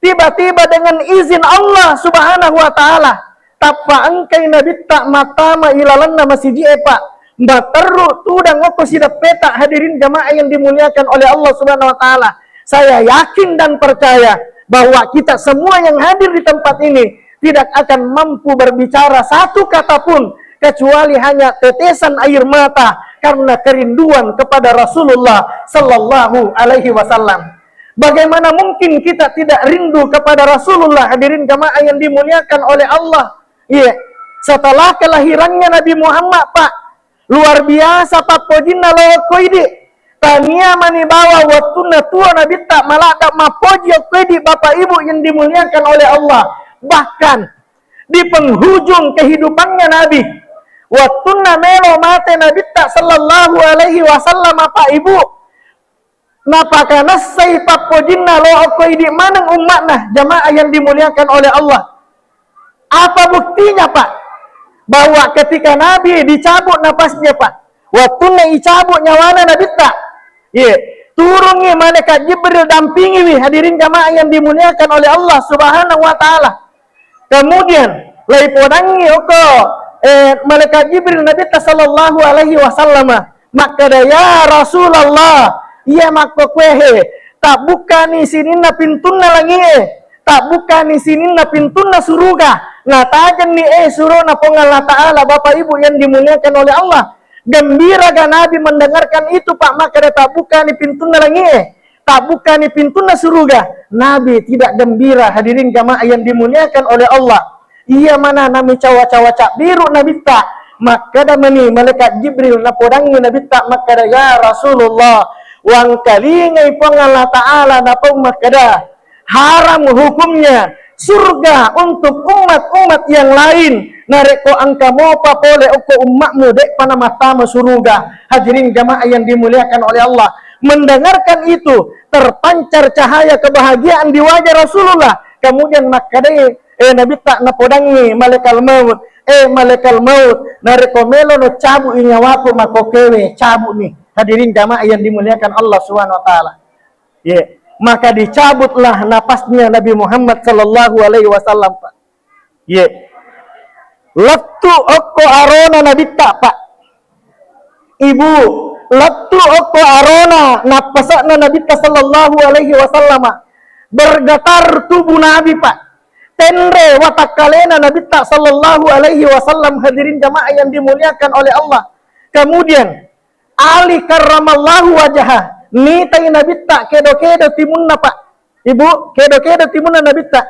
tiba-tiba dengan izin Allah Subhanahu wa Ta'ala, tappa engkai Nabitta mattama ilalenna masiji e, Pak. Materru tudang okko sideppeta, hadirin jamaah yang dimuliakan oleh Allah Subhanahu wa Ta'ala. Saya yakin dan percaya bahwa kita semua yang hadir di tempat ini tidak akan mampu berbicara satu kata pun kecuali hanya tetesan air mata karena kerinduan kepada Rasulullah sallallahu alaihi wasallam. Bagaimana mungkin kita tidak rindu kepada Rasulullah, hadirin jamaah yang dimuliakan oleh Allah? Iya, setelah kelahirannya Nabi Muhammad, Pak, luar biasa pappojinna lo okko idi. Tania mani bawang wettunna tuo Nabitta maladda mappoji okko idi, Bapak Ibu yang dimuliakan oleh Allah. Bahkan di penghujung kehidupannya Nabi, wettunna melo mate Nabitta sallallahu alaihi wasallam, Pak Ibu, napakanessai pappojinna lo okko idi maneng umma'na, jamaah yang dimuliakan oleh Allah. Apa buktinya, Pak? Bahwa ketika Nabi dicabut napasnya, Pak, wettunna icabut nyawana Nabitta, ye, turungi malaikat Jibril dampingiwi, hadirin jamaah yang dimuliakan oleh Allah Subhanahu wa Ta'ala. Kemudian, laipodangngi okko, eh, malaikat Jibril Nabitta sallallahu alaihi wasallam, makkeda, "Ya Rasulullah, iya makkokkoehe, tabbukkani sininna pintunna langi'e, tabbukkani sininna pintunna suruga." Natajenni, eh, surona Puang Allah Ta'ala, Bapak Ibu yang dimuliakan oleh Allah. Gembiraga Nabi mendengarkan itu, Pak, makkeda, "Tabbukkani pintunna langi'e, tabbukkani pintunna suruga." Nabi tidak gembira, hadirin jamaah yang dimuliakan oleh Allah. Iya mana nami cawa-cawa cabbiru Nabitta. Makkeda mani malaikat Jibril napodangngi Nabitta makkeda, "Ya Rasulullah, wangkalingai Puang Allah Ta'ala napau makkeda, haram hukumnya surga untuk umat-umat yang lain. Narekko engka mopa pole okko ummatmu, de'pa namattama suruga." Hadirin jamaah yang dimuliakan oleh Allah, mendengarkan itu terpancar cahaya kebahagiaan di wajah Rasulullah. Kemudian makkedai, eh, Nabitta napodangngi malaikat maut, "Eh, malaikat maut, narekko melono cabui nyawaku makkokkoewe, cabuni." Hadirin jamaah yang dimuliakan Allah Subhanahu wa Ta'ala. Ye, maka dicabutlah napasnya Nabi Muhammad sallallahu alaihi wasallam, Pak. Ye. Lettu okko arona Nabitta, Pak. Ibu, lettu okko arona nappasa'na Nabitta sallallahu alaihi wasallam. Bergetar tubuh Nabi, Pak. Tenre watakkalena Nabitta sallallahu alaihi wasallam, hadirin jamaah yang dimuliakan oleh Allah. Kemudian, Ali karramallahu wajhah, nitai Nabitta kedo-kedo timunna, Pak. Ibu, kedo-kedo timunna Nabitta.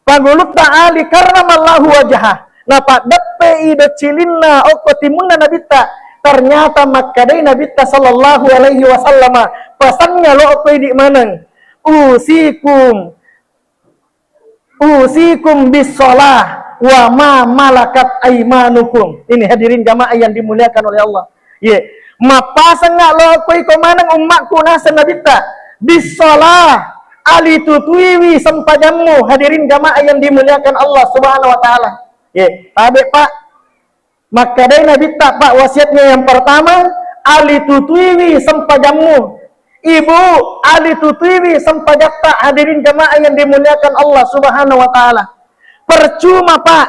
Pangulutta Ali karramallahu wajhah. Napaddeppe'i doccilinna okko timunna Nabitta. Ternyata makkedai Nabitta sallallahu alaihi wasallam, pesanna lo okko idi maneng. Usikum, usikum bis shalah wa ma malakat aimanukum. Ini hadirin jamaah yang dimuliakan oleh Allah. Ye, mappasengnga lo okko iko maneng ummakku naseng Nabitta. Bis shalah, alitutuiwi sempajammu, hadirin jamaah yang dimuliakan Allah Subhanahu wa Ta'ala. Ye, tabe, Pak. Makkedai Nabitta, Pak, wasiatnya yang pertama, alitutuiwi sempajammu. Ibu, alitutuiwi sempajatta, hadirin jamaah yang dimuliakan Allah Subhanahu wa Ta'ala. Percuma, Pak,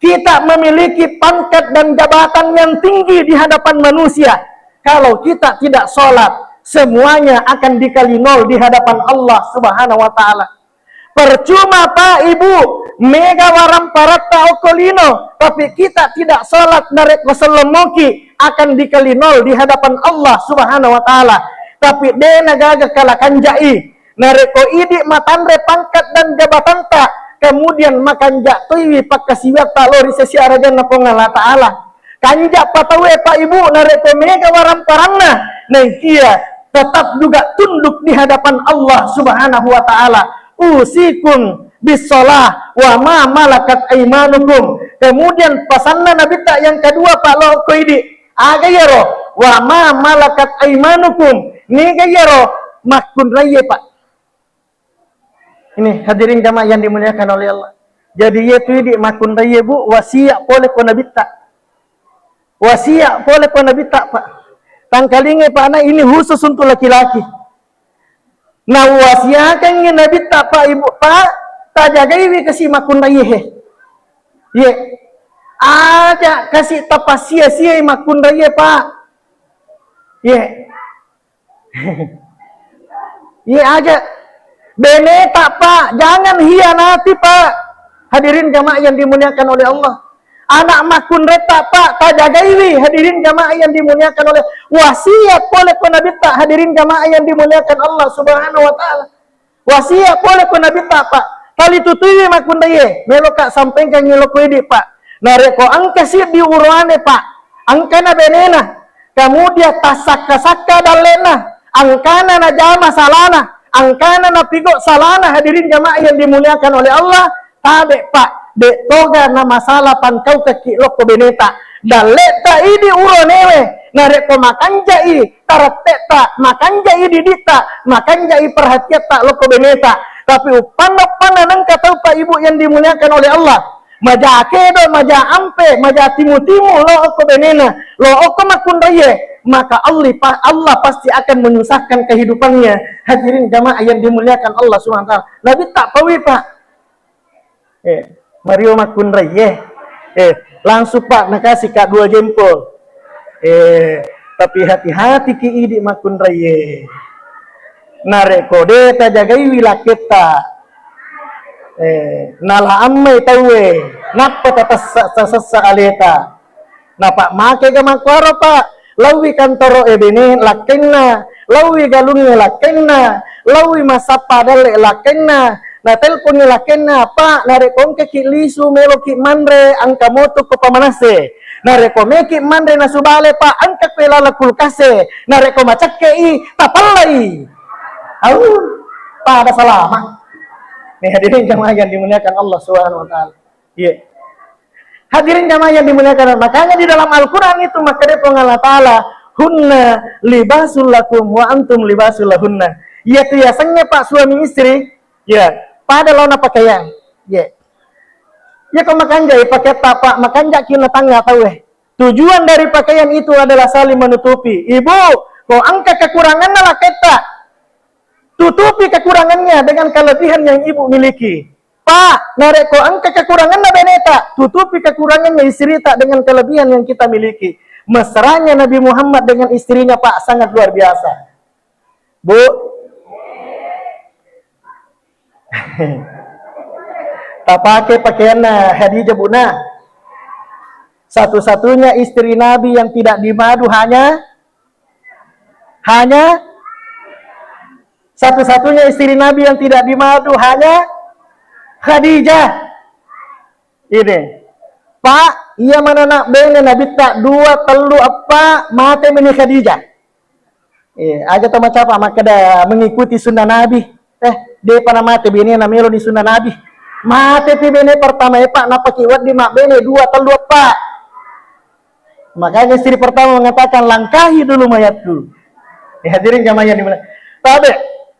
kita memiliki pangkat dan jabatan yang tinggi di hadapan manusia. Kalau kita tidak sholat, semuanya akan dikali nol di hadapan Allah Subhanahu wa Ta'ala. Percuma, Pak, Ibu, mega waramparatta okko lino, tapi kita tidak sholat, narekko sellemoki, akan dikali nol di hadapan Allah Subhanahu wa Ta'ala. Tapi de nagaga kala kanjai. Narekko idi matanre pangkat dan jabatanta, kemudian makanja toiwi pakkasiwiatta lao ri sesi arajanna Puang Allah Ta'ala. Kanja pa tauwe, Pak, Ibu, narekko mega waramparanna, naikia tetap juga tunduk di hadapan Allah Subhanahu wa Ta'ala. Usikum bis shalah wa ma malakat aimanukum. Kemudian pasanna Nabitta yang kedua, Pak, lo ko idi. Aga iyaro? Wa ma malakat aimanukum. Niga iyaro? Makkunraiye, Pak. Ini hadirin jamaah yang dimuliakan oleh Allah. Jadi, iya tu idi makkunraiye, Bu, wasiat pole ko Nabitta. Wasiat pole ko Nabitta, Pak. Tangkalingai, Pak, na ini khusus untuk laki-laki. Na wasiakangngi Nabitta, Pak, Ibu, Pak, tajagaiwi kasi makkunraiye, he. Ye. Aja kasi tapasia-siai makkunraiye, Pak. Ye. Iya aja. Beneta, Pak, jangan hianati, Pak. Hadirin jamaah yang dimuliakan oleh Allah. Anak makkunreta, Pak, tajagaiwi. Hadirin jamaah yang dimuliakan oleh, wasiat pole ko Nabitta. Hadirin jamaah yang dimuliakan Allah Subhanahu wa Ta'ala. Wasiat pole ko Nabitta, Pak. Tali tutui makkunraiye. Meloka sampaikan ngilo ko idi, Pak. Narekko engka siddi uroane, Pak, engkana benena, kemudian tassakka-sakka dallena, engkana najama salana, engkana napigo salana, hadirin jamaah yang dimuliakan oleh Allah, tabe, Pak, de toga na masalah pangkaukaki lokko beneta. Dalleta idi uronewe, narekko makanjai tarettetta, makanjai diditta, makanjai perhatiatta lokko beneta. Tapi uppanna-uppanna nengka tau, Pak, Ibu yang dimuliakan oleh Allah, maja kedo, maja ampe, maja timu-timu lo okko benena, lo okko makkunraiye, maka Allah pa-, Allah pasti akan menyusahkan kehidupannya. Hadirin jamaah yang dimuliakan Allah Subhanahu wa Ta'ala. Nabitta paui, Pak. Eh, Mario makkunraiye. Eh, langsung, Pak, nakasi ka dua jempol. Eh, tapi hati-hati ki idi makkunraiye. Narekko de tajagaiwi lakketta, eh, nala ammai tauwe, nappa tatassa-, tasessa aleta. Napa makega makkuaro, Pak? Laowi kantoro e bene lakkainna, laowi galungnge lakkainna, laowi massappa dalle lakkainna, natelpongngi lakkainna, Pak, narekko engkaki lisu meloki manre, engka moto ko pamanase. Narekko meki manre nasubale, Pak, engka koe laleng kulkase. Narekko macekkei, tapallai. Au, pada salama. Nih, hadirin jamaah yang dimuliakan Allah Subhanahu wa Ta'ala. Iya. Hadirin jamaah yang dimuliakan, makanya di dalam Al-Quran itu makkeda Puang Allah Ta'ala, "Hunna libasul lakum wa antum libasul lahunna." Iya tu yasengnge, Pak, suami istri, ya, pada laona pakaian. Ya. Ya, ko makanjai paketta, Pak, makanjaki na tangnga tauwe. Tujuan dari pakaian itu adalah saling menutupi. Ibu, ko engka kekuranganna lakketta, tutupi kekurangannya dengan kelebihan yang ibu miliki. Pak, narekko engka kekuranganna beneta, tutupi kekurangannya istrita dengan kelebihan yang kita miliki. Mesranya Nabi Muhammad dengan istrinya, Pak, sangat luar biasa. Bu, tapake pakaianna Khadijah, Bu, nah. Satu-satunya istri Nabi yang tidak dimadu hanya, hanya satu-satunya istri Nabi yang tidak dimadu hanya Khadijah. Ini. Pak, iya manana bene Nabitta dua, tellu, eppa, mate meni Khadijah. Eh, aja to macapa makkeda mengikuti sunnah Nabi. Eh, depa na mate bene na melo ni sunnah Nabi. Mate pi bene pertama e, Pak, napaki wedding mabbene dua, tellu, eppa. Makanya istri pertama mengatakan, "Langkahi dulu mayatku." Ya, hadirin jamaah yang dimuliakan. Tabe,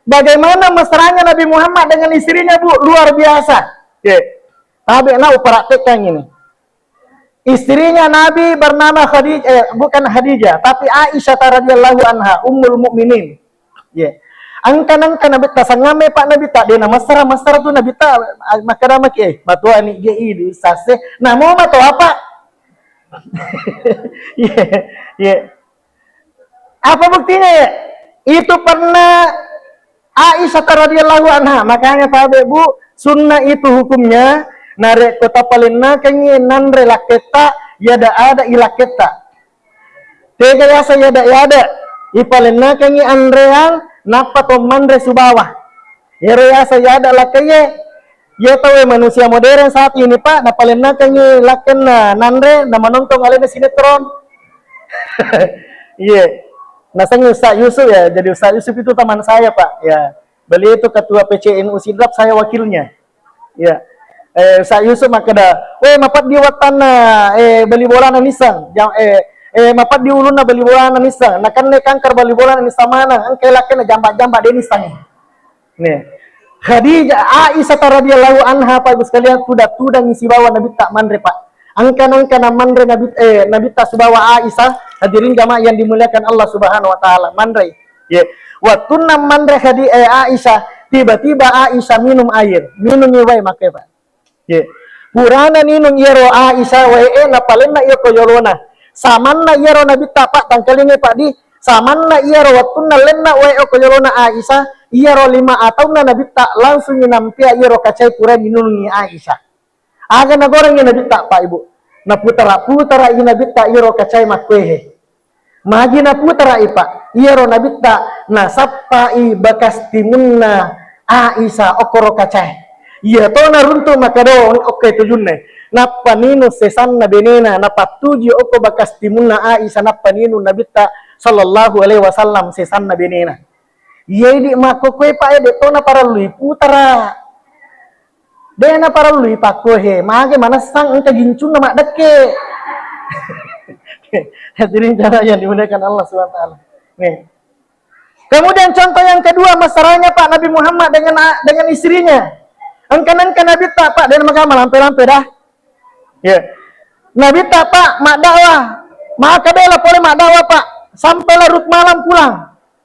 bagaimana mesranya Nabi Muhammad dengan istrinya, Bu? Luar biasa. Ya. Tabe, na upraktekkan ini. Istrinya Nabi bernama Khadijah, eh, bukan Khadijah, tapi Aisyah radhiyallahu anha, Ummul Mukminin. Ya. Engka nengka Nabitta sangamme, Pak, Nabitta de na mesra-mesra tu Nabitta, ah, makkeda maki, eh, matoa ni ge idu sase. Namo matoa, Pak. Iya, iya. Apa buktinya, ya? Itu pernah Aisyah radhiyallahu anha. Makanya, tabe, Bu, sunnah itu hukumnya, narekko tapalennakengngi nanre lakketta, yada-ada i lakketta. Tega yasa yada-yada, ipalennakengngi anreang, nappa to manre subawa. Iyaro yaseng yada lakkaie, iye tauwe manusia modern saat ini, Pak, napalennakengngi lakkenna nanre, na manontong alena sinetron. Iya. Nasengngi Ustaz Yusuf ya, jadi Ustaz Yusuf itu teman saya, Pak. Ya, beliau itu ketua P C N U Sidrap, saya wakilnya. Iya. Eh, Ustaz Yusuf makkeda, "Weh, mapeddi wattanna, eh, bali bolana nisseng. Jam, eh, eh, mapeddi ulunna bali bolana nisseng. Nakenna kanker bali bolana nisseng maneng. Engka lakkenna jamba-jamba de nisseng." Nih. Khadijah, Aisyah radhiyallahu anha, Pak Ibu sekalian, tudang-tudangi sibawa Nabitta manre, Pak. Engka-engka na manre Nabi, eh, Nabitta sibawa Aisyah, hadirin jamaah yang dimuliakan Allah Subhanahu wa taala, manre. Ye. Wattunna manre Khadi-, eh, Aisyah, tiba-tiba Aisyah minum air, minungi wae makke, Pak. Ye. Purana ninung iyaro Aisyah wae e, napalenna iya ko yolona. Samanna iyaro Nabitta, Pak, tangkalingi, Pak, di. Samanna iyaro wattunna lenna wae e ko yolona Aisyah, iyaro lima ataunna Nabitta langsung nampea iyaro kacai pura minungi Aisyah. Aga nagorengngi Nabitta, Pak, Ibu? Naputara-putara i Nabitta iyaro kacai makkuehe. Magi naputara i, Pak? Iyaro Nabitta nasappa i bakas timunna Aisyah okkoro kacae. Iya to naruntu makkeda okko tujunna. Nappa ninu sesanna benena, napattuju okko bakas timunna Aisyah, nappa ninu Nabitta sallallahu alaihi wasallam sesanna benena. Iya idi makkokkoe, Pak, e, de to naparellui putara. De naparellui pakkohe, mage manessang engka gincunna maddekke. Hadirin jamaah yang dimuliakan Allah Subhanahu wa taala. Nih. Kemudian contoh yang kedua, mesranya Pak Nabi Muhammad dengan a-, dengan istrinya. Engka-engka Nabitta, Pak, de maga malampe-lampe dah. Ya. Nabitta, Pak, maddakwah. Maka bela pole maddakwah, Pak, sampai larut malam pulang.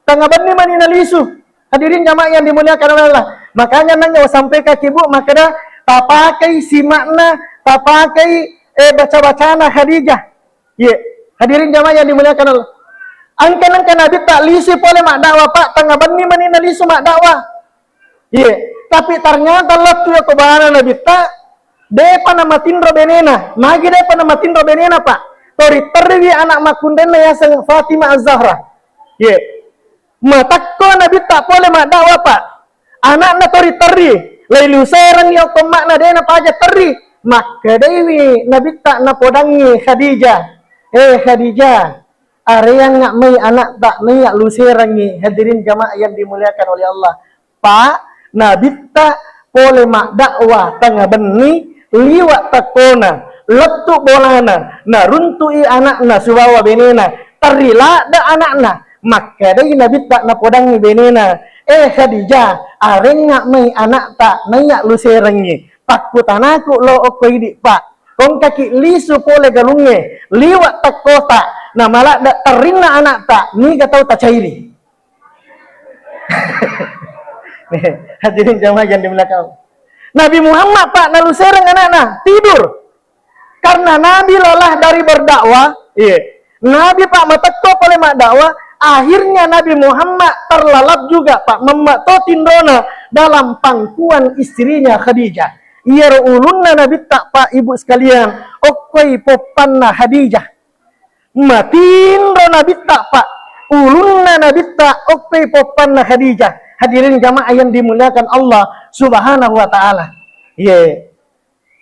Tengnga benni mani nalisu. Hadirin jamaah yang dimuliakan oleh Allah. Makanya nanya wasampaikan ki, Bu, makkeda tapakai simakna, tapakai, eh, baca-bacana Khadijah. Ye, hadirin jamaah yang dimuliakan Allah. Engka-engka Nabitta lisu pole maddakwah, Pak, tengnga benni mani nalisu maddakwah. Ye, tapi ternyata lettu yako bana Nabitta, depa namatinro benena. Magi depa namatinro benena, Pak? Tori terriwi anak makkunrenna yaseng Fatimah Az-Zahra. Ye. Matakko Nabitta pole maddakwah, Pak. Anakna tori terri, lailuserengngi okko emma'na de napaja terri. Makkedaiwi Nabitta napodangngi Khadijah, "Eh Khadijah, areangnga mai anakta naiya luserengngi." Hadirin jamaah yang dimuliakan oleh Allah. Pak, Nabitta pole maddakwah tengnga benni, liwa tekkona, lettu bolana, naruntui anakna sibawa benena, terri ladde anakna. Makkedai Nabitta napodangngi benena, "Eh Khadijah, arengnga mai anakta naiya luserengngi. Pakkutanaku lo okko idi, Pak. Kongkaki lisu pole galungnge, liwa tekkota, namaladde terrinna anakta, niga tau tacairi." Hadirin jamaah yang dimuliakan Allah. Nabi Muhammad, Pak, nalusereng anakna tidur. Karena Nabi lelah dari berdakwah, iya. Nabi, Pak, matekko pole maddakwah, akhirnya Nabi Muhammad terlalap juga, Pak, memma to tinrona dalam pangkuan istrinya Khadijah. Iyaro ulunna Nabitta, Pak, Ibu sekalian, okkoi poppanna Khadijah. Matinro Nabitta, Pak. Ulunna Nabitta, okkoi poppanna Khadijah. Hadirin jamaah yang dimuliakan Allah Subhanahu wa Ta'ala. Iye.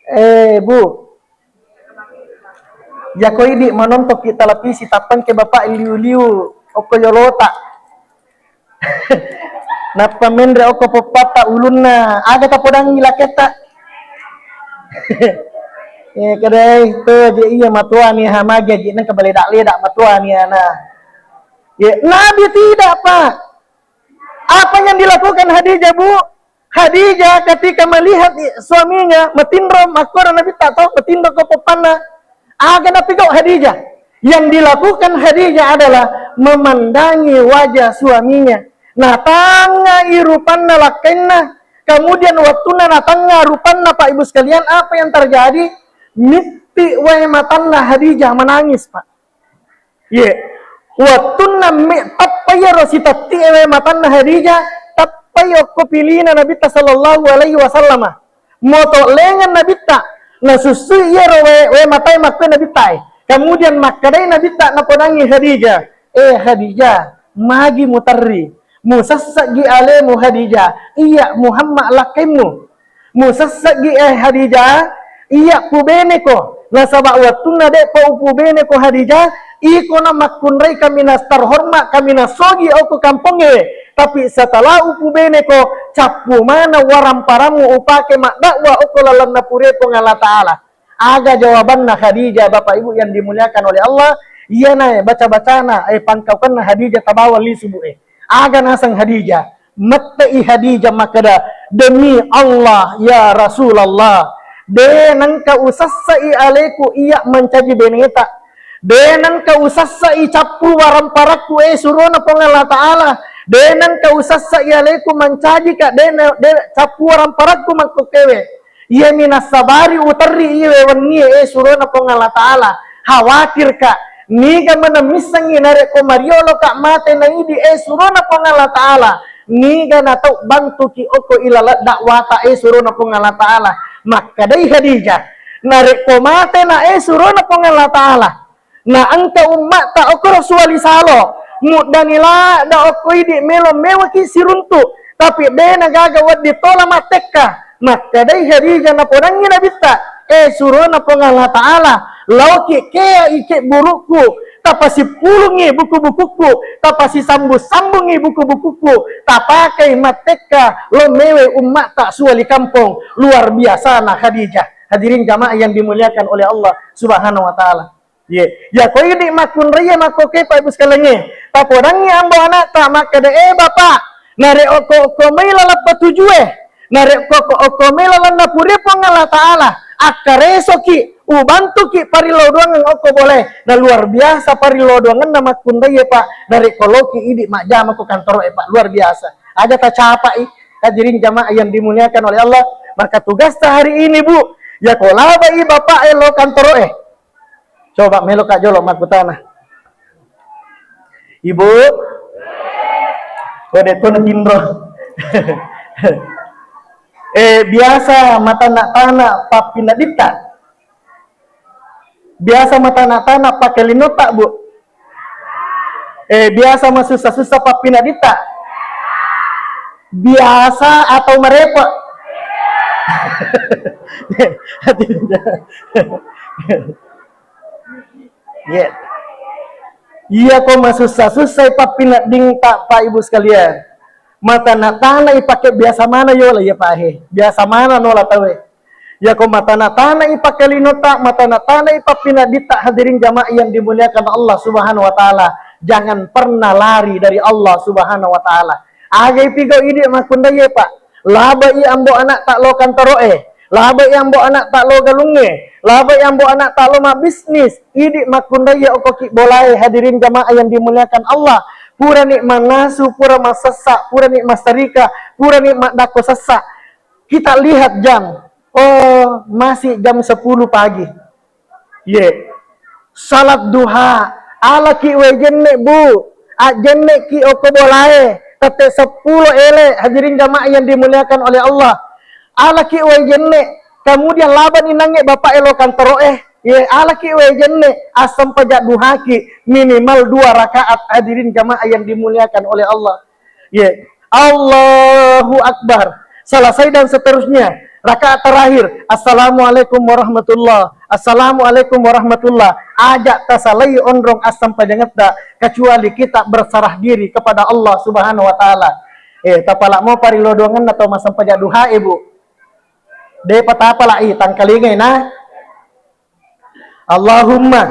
Eh, Bu. Jako idi manontokki televisi, tappengke Bapak liu-liu okko yolota. Nappa menre okko poppatta ulunna, aga tapodangi laketta. Eh, kedai to je iya matuani ha magi aji nengka beledak-ledak matuani ana. Ya, Nabi tidak, Pak. Apa yang dilakukan Khadijah, Bu? Khadijah ketika melihat i-, suaminya, matinro makkoro Nabitta to, matinro ko poppanna. Aga napigau Khadijah? Yang dilakukan Khadijah adalah memandangi wajah suaminya. Natangngai rupanna lakkainna. Kemudian wattunna natangnga rupanna, Pak Ibu sekalian, apa yang terjadi? Mitti wae matanna Khadijah, menangis, Pak. Ye, wattunna me-, tappa iyaro sitetti'e wae matanna Khadijah, tappai okko pilina Nabitta sallallahu alaihi wasallama. Moto lengan Nabitta, nasussui iyaro wae, wae matae makkue Nabittae. Kemudian makkedai Nabitta napodangi Khadijah, "Eh Khadijah, magi muterri? Musesseggi alemu Khadijah, iya Muhammad lakkaimmu." Musesseggi, eh, Khadijah, iya pubeneko. Nasaba wattunna de'pa upubeneko Khadijah, iko na makkunrai kaminang terhormat, kaminang sogi okko kampongnge. Tapi setelah upubeneko, cappu maneng waramparammu upake maddakwa okko lalenna pure Puang Allah Ta'ala. Aga jawabanna Khadijah, Bapak Ibu yang dimuliakan oleh Allah? Iyana, eh, baca-bacana, eh, pangkaukenna Khadijah tabawa lisu, Bu, eh. Aga naseng Khadijah? Mette'i Khadijah makkeda, "Demi Allah, ya Rasulullah, de nengka usessai aleku iya mancaji beneta. De nengka usessai cappu waramparakku, eh, surona Puang Allah Ta'ala. De nengka usessai aleku mancajika, de, de cappu waramparakku makkokkewe." Iyami nassabari uterri iwe wennie, eh, surona Puang Allah Ta'ala. Khawatirka, niga maneng missengngi narekko marioloka mate naidi, eh, surona Puang Allah Ta'ala. Niga natau bantuki okko ilalang dakwata, eh, surona Puang Allah Ta'ala. Makkedai Khadijah, narekko mate na, eh, surona Puang Allah Ta'ala, na engka umma'ta okoro suwali salo, muddani ladda okko idi melo mewaki siruntu, tapi de nagaga wedding tola mattekka. Makkedai Khadijah napodangngi Nabitta, "Eh, surona Puang Allah Ta'ala, laoki kea ike burukku, tapasippulungngi buku-bukukku, tapasisambung-sambungngi buku-bukukku, tapakai mattekka lo mewe umma'ta suwali kampong." Luar biasana Khadijah. Hadirin jamaah yang dimuliakan oleh Allah Subhanahu wa Ta'ala. Ye, yako idi makkunraiye makkoke, Pak Ibu sekalian, e. Tapodangngi ambo anakta makkeda, "Eh, Bapak, narekko okko mai laleng patujue, narekko okko mai lalenna pure Puang Allah Ta'ala, akkaresoki, ubantuki parillau doangeng okko bolae." Na luar biasa parillau doangenna makkunraiye, Pak, narekko loki idi majjama ko kantoroe, Pak, luar biasa. Aja tacapai, hadirin jamaah yang dimuliakan oleh Allah, maka tugasta hari ini, Bu, yako labai bapak e lo kantoroe. Coba meloka jolo makkutana. Ibu? Kode kono tinro. Eh, biasa matana-tana pappinaditta? Biasa matana-tana pake linota, Bu? Eh, biasa masussa-sussa pappinaditta? Biasa atau marepe? Iya. Iya ko masussa-sussai pappineddingta, Pak Ibu sekalian. Matana-tanai pake biasa mana yola, iya, Pak, he. Biasa mana nola tauwe. Yako matana-tanai pake linota, matana-tanai pappinaditta, hadirin jamaah yang dimuliakan Allah Subhanahu wa Ta'ala. Jangan pernah lari dari Allah Subhanahu wa Ta'ala. Agai pigau idi makkunraiye, Pak. Labai ambo anakta lo kantoroe, labai ambo anakta lo galungnge, labai ambo anakta lo mabbisnis. Idi makkunraiye okko ki bolae, hadirin jamaah yang dimuliakan Allah. Purani mannasu, pura massessa, purani massarika, purani maddakko sessa. Kita lihat jam. Oh, masih jam sepuluh pagi. Ye. Salat duha. Alaki wae jenne, Bu. Ajjenneki okko bolae. Tette seppulo ele, hadirin jamaah yang dimuliakan oleh Allah. Alaki wae jenne. Kemudian labani nangnge bapak elo kantoroe. Ye, alaki wae jenne. Asam pajak duhaki. Minimal dua rakaat, hadirin jamaah yang dimuliakan oleh Allah. Ye. Allahu Akbar. Selesai dan seterusnya. Rakaat terakhir, "Assalamualaikum warahmatullah, assalamualaikum warahmatullah." Aja tasalai onrong assempajangetta kecuali kita berserah diri kepada Allah Subhanahu wa Ta'ala. Eh, tapala mo parilodoangenna tau massempajang duha, eh, Bu. De patapalai, tangkalingai na. Allahumma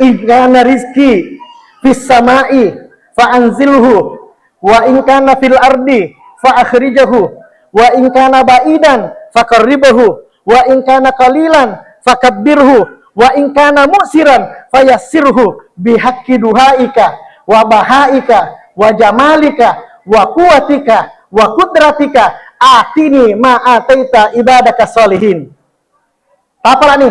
in kana rizki fis sama'i fa anzilhu, wa in kana fil ardi fa akhrijahu, wa in kana ba'idan fa qarribahu, wa in kana qalilan fa kabbirhu, wa in kana mu'siran fa yassirhu bihaqqi duhaika wa bahaika wa jamalika wa quwwatika wa qudratika, atini ma ataita ibadaka sholihin. Tapalani.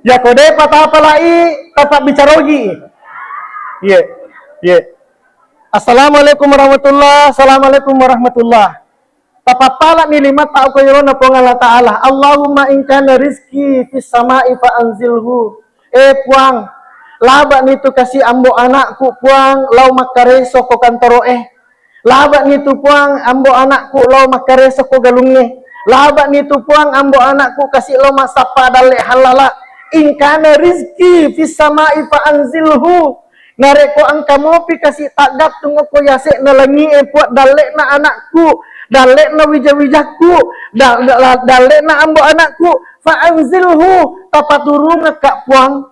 Ya ko depa tapalai, tapabbicarogi. Iya. Iya. Assalamualaikum warahmatullah. Assalamualaikum warahmatullah. Tapappalani limatta ko irona Puang Allah Ta'ala. Allahumma in kana rizki fis sama'i fa anzilhu. Eh Puang, labani tu kasi ambo anakku Puang, lao makkareso ko kantoro eh. Labani tu Puang, ambo anakku lao makkareso ko galungnge. Labani tu Puang, ambo anakku kasi lao massappa dalle hallala. In kana rizki fis sama'i fa anzilhu. Narekko engka mopi kasi taggattung okko yase'na langi'e Puang, dalle'na anakku, dalle'na wija-wijakku, da-, da-, dalle'na ambo anakku, fa anzilhu, tapaturungekka Puang.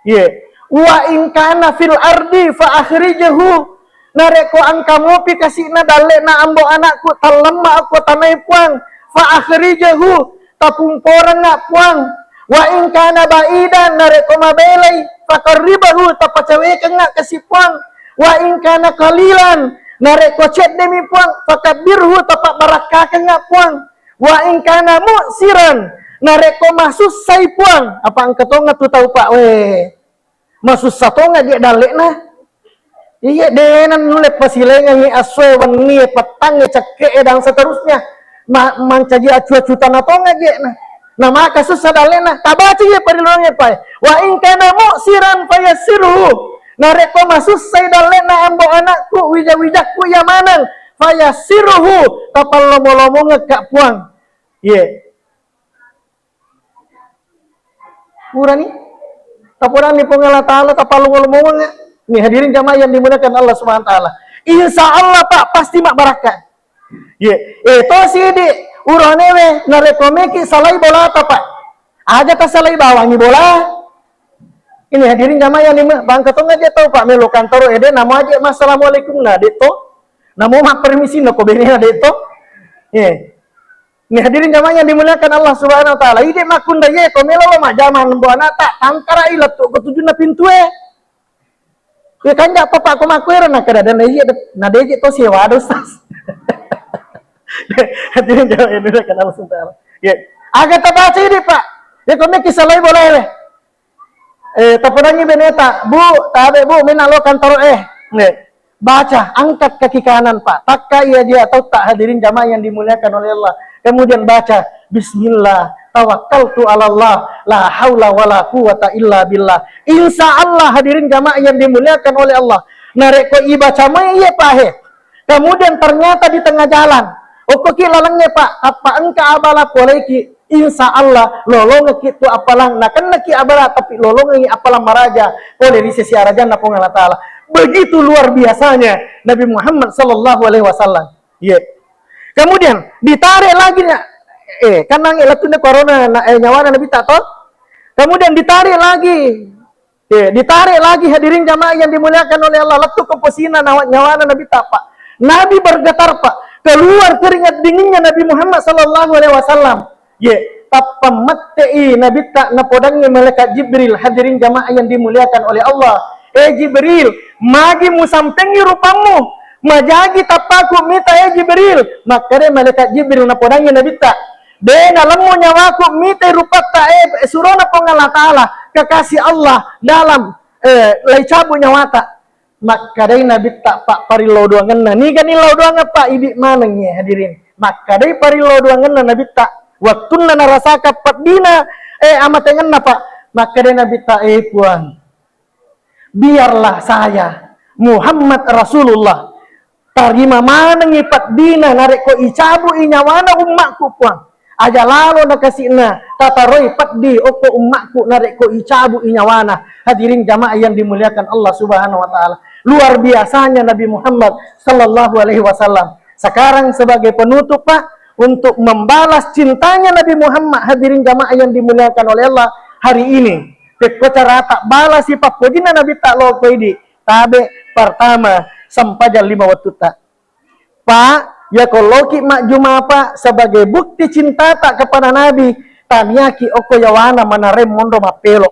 Ye. Wa in kana fil ardi fa akhrijhu. Narekko engka mopi kasi'na dalle'na ambo anakku tallemma okko tanae Puang, fa akhrijhu, tapungkorengnga Puang. Wa in kana ba'idan, narekko mabelai, fa qarribhu, tapacawekengnga kasi Puang. Wa in kana qalilan, narekko ceddemi Puang, fa kabbirhu, tapabbarakkakengnga Puang. Wa in kana mu'siran, narekko masussai Puang, apa engka tonga tu tau Pak, weh. Masussa tonga je dalle'na. Iya, dena nulle pasilengengngi assoe, wennie, pettangnge, cekke'e, dan seterusnya. Ma-, mancaji acu-acu tana tonga je na. Na maka sussa dalle'na. Tabaca je pariloangnge pae. Wa in kana mu'siran fayassirhu. Narekko masussai dalle'na ambo anakku, wija-wijakku iya maneng, fayassirhu, tapallomo-lomongekka Puang. Ye. Purani? Tapuranni Puang Allah Ta'ala, tapallomo-lomongengnga. Nih, hadirin jamaah yang dimuliakan Allah Subhanahu wa Ta'ala. Insya Allah, Pak, pasti mabbarakka. Ye, eh, to sidi, uronewe, narekko meki salai bolata, Pak. Aja tasalai bawangi bola. Ini hadirin jamaah yang dimu-, bangka tonga je tau, Pak, melo kantoro ede, namo aja massalamualaikum na, de to. Namo mappermisi na ko bene na, de to. Ye. Ini hadirin jamaah yang dimuliakan Allah Subhanahu wa Ta'ala. Ide makkunda ye, ko melo lo majama nembo anata, tangkarai lettu ko tujunna pintue. Iya kanja papa ko makkuero, na kada ada na iya de-, na deje to sewa do, Ustaz. Hadirin jamaah yang dimuliakan Allah Subhanahu wa Ta'ala. Ya. Aga tabaca ini, Pak. Ya, ko meki salai boleh. Eh, tapodangi beneta, "Bu, tabe, Bu, mena lo kantoro eh." Nge. Baca, angkat kaki kanan, Pak. Takka iya dia tau tak, hadirin jamaah yang dimuliakan oleh Allah. Kemudian baca, "Bismillah, tawakkaltu ala Allah, la haula wala quwwata illa billah." Insya Allah, hadirin jamaah yang dimuliakan oleh Allah. Narekko ibaca mai iya, Pak, he. Kemudian ternyata di tengah jalan, okkoki lalengnge, Pak, tappa engka abala poleki, insya Allah lolongekki tu appalang, nakennaki abala tapi lolongengi appalang maraja pole ri sesi arajanna Puang Allah Ta'ala. Begitu luar biasanya Nabi Muhammad sallallahu alaihi wasallam. Iya. Kemudian ditarik lagi, eh, kan nangi lettu'na corona, na-, eh, nyawana Nabitta to. Kemudian ditarik lagi. Ye, ditarik lagi, hadirin jamaah yang dimuliakan oleh Allah, lettu ko posina nawa-, nyawana Nabitta, Pak. Nabi bergetar, Pak. Keluar keringat dinginnya Nabi Muhammad sallallahu alaihi wasallam. Ye, tappa mettei Nabitta, napodangngi malaikat Jibril, hadirin jamaah yang dimuliakan oleh Allah. "Eh Jibril, magi musampengi rupammu? Majagi tappaku mita, eh Jibril?" Makkeda malaikat Jibril, napodangngi Nabitta, "De nalemmu nyawaku mitai rupatta, eh, surona Puang Allah Ta'ala, kekasih Allah dalam, eh, laicabu nyawata." Makkedai Nabitta, Pak, parillau doangenna. Nigani lau doangeng, Pak? Idi maneng, ya, hadirin. Makkedai parillau doangenna Nabitta. Wattunna narasaka peddina, eh, amatengenna, Pak. Makkedai Nabitta, "Eh, Puang, biarlah saya, Muhammad Rasulullah, Tarima manengngi peddina narekko icabu'i nyawana ummakku, Puang. Aja lalo nakasi'na tataroi peddi okko ummakku narekko icabu'i nyawana. Hadirin jamaah yang dimuliakan Allah Subhanahu wa Ta'ala. Luar biasanya Nabi Muhammad sallallahu alaihi wasallam. Sekarang sebagai penutup, Pak, untuk membalas cintanya Nabi Muhammad, hadirin jamaah yang dimuliakan oleh Allah, hari ini. Pekko carata balasi pappojinna Nabi ta lo ko idi. Tabe, pertama, sempajang lima wettu ta. Pak, yako loki majjuma, Pak, sebagai bukti cintata kepada Nabi, taniaki okko yawana manareng monro mappelo.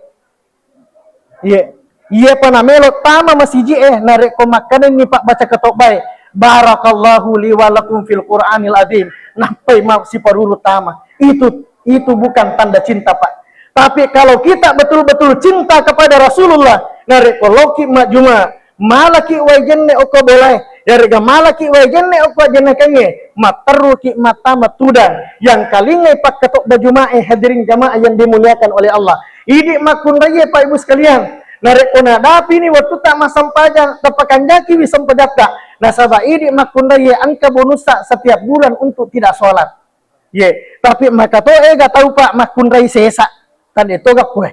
Iye. Iye pa namelo tama masiji e, narekko makkanenni pabbaca ketobbae, "Barakallahu li wa lakum fil Qur'anil azim." Nappai ma siparuru tama. Itu, itu bukan tanda cinta, Pak. Tapi kalau kita betul-betul cinta kepada Rasulullah, narekko loki majjuma, malaki wae jenne okko bolae, yarega malaki wae jenne okko ajennakengnge, matteruki mattama tudang yang kalingai pakkatobba jumae, hadirin jamaah yang dimuliakan oleh Allah. Idi makkunraie, Pak Ibu sekalian, narekko nadapini wettu ta massempajang, tapakanjakiwi sempajatta, nasaba idi makkunraie engka bonussa setiap bulan untuk tidak sholat. Ye, tapi maka to ega tau, Pak, makkunrai sesa. Tande toga kue.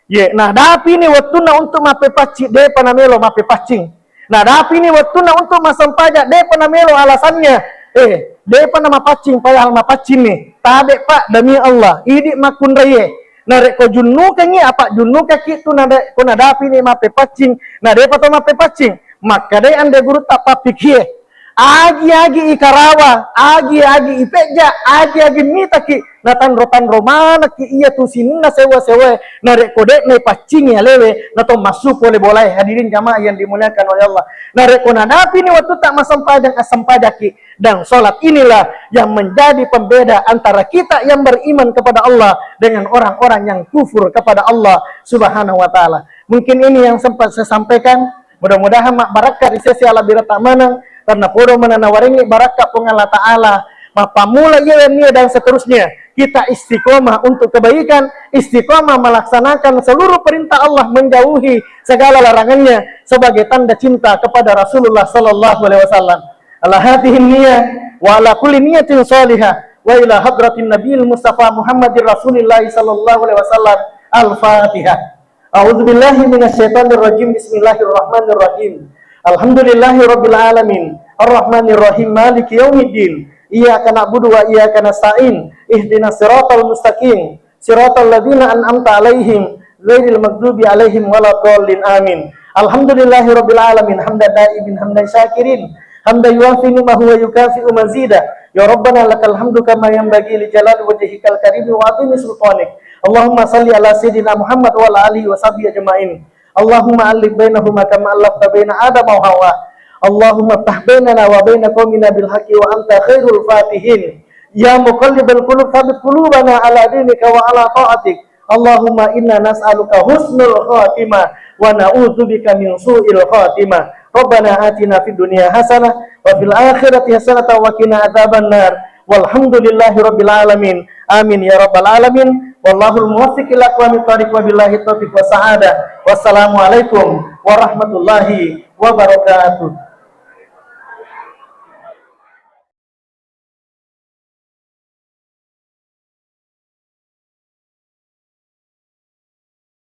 Ye, nadapini wettunna untuk mappepaccing, depa namelo mappepaccing. Nadapini wettunna untuk massempajang, depa namelo alasannya. Eh, depa namapaccing, padahal mapaccing nih. Tabe, Pak, demi Allah, idi makkunraie. Narekko junnukengi, apa junnukaki tu narekko nadapini mappepaccing, na depa to mappepaccing. Makkadai ande gurutta pappikie. Agi-agi ikarawa, agi-agi ipejja, agi-agi mitaki, natanro-tanro manekki iya tu sininna sewa-sewae, narekko de'na ipaccingi alewe, nato massu pole bolae. Hadirin jamaah yang dimuliakan oleh Allah. Narekko nadapini wettu ta massempajang, assempajakki. Dan sholat inilah yang menjadi pembeda antara kita yang beriman kepada Allah dengan orang-orang yang kufur kepada Allah Subhanahu wa Ta'ala. Mungkin ini yang sempat saya sampaikan. Mudah-mudahan mabbarakka ri sesi alabbirata maneng, karena podo mana nawarengi barakka Puang Allah Ta'ala. Mappammula iya wennie dan seterusnya, kita istiqomah untuk kebaikan, istiqomah melaksanakan seluruh perintah Allah, menjauhi segala larangannya sebagai tanda cinta kepada Rasulullah sallallahu alaihi wasallam. Ala hadhihi niyah wa ala kulli niyatin salihah wa ila hadratin nabiyil mustafa Muhammadir Rasulillah sallallahu alaihi wasallam. Al-Fatihah. A'udzu billahi minasy syaithanir rajim. Bismillahirrahmanirrahim. Alhamdulillahi rabbil alamin. Arrahmanirrahim. Maliki yaumiddin. Iyyaka na'budu wa iyyaka nasta'in. Ihdinas siratal mustaqim. Siratal ladzina an'amta 'alaihim, ghairil maghdubi 'alaihim waladdallin. Amin. Alhamdulillahi rabbil alamin. Hamdan na'imin, hamdan syakirin. Hamdan yuwafi ni'mahu wa yukafi'u mazidah. Ya Rabbana lakal hamdu kama yanbaghi li jalali wajhikal karimi wa 'azimi sultanik. Allahumma salli ala sayyidina Muhammad wa ala alihi wa sahbihi ajma'in. Allahumma allif bainahuma kama allafta baina Adam wa Hawa. Allahumma ftah bainana wa baina qaumina bil haqqi wa anta khairul fatihin. Ya muqallibal qulub, tsabbit qulubana ala dinika wa ala ta'atik. Allahumma inna nas'aluka husnul khatimah wa na'udzubika min su'il khatimah. Rabbana atina fid dunya hasanah wa fil akhirati hasanatan wa qina adzabannar. Walhamdulillahi rabbil alamin. Amin ya rabbal alamin. Wallahul muwaffiq ila aqwamit thariq wa billahi taufiq wa sa'adah. Wassalamualaikum warahmatullahi wabarakatuh.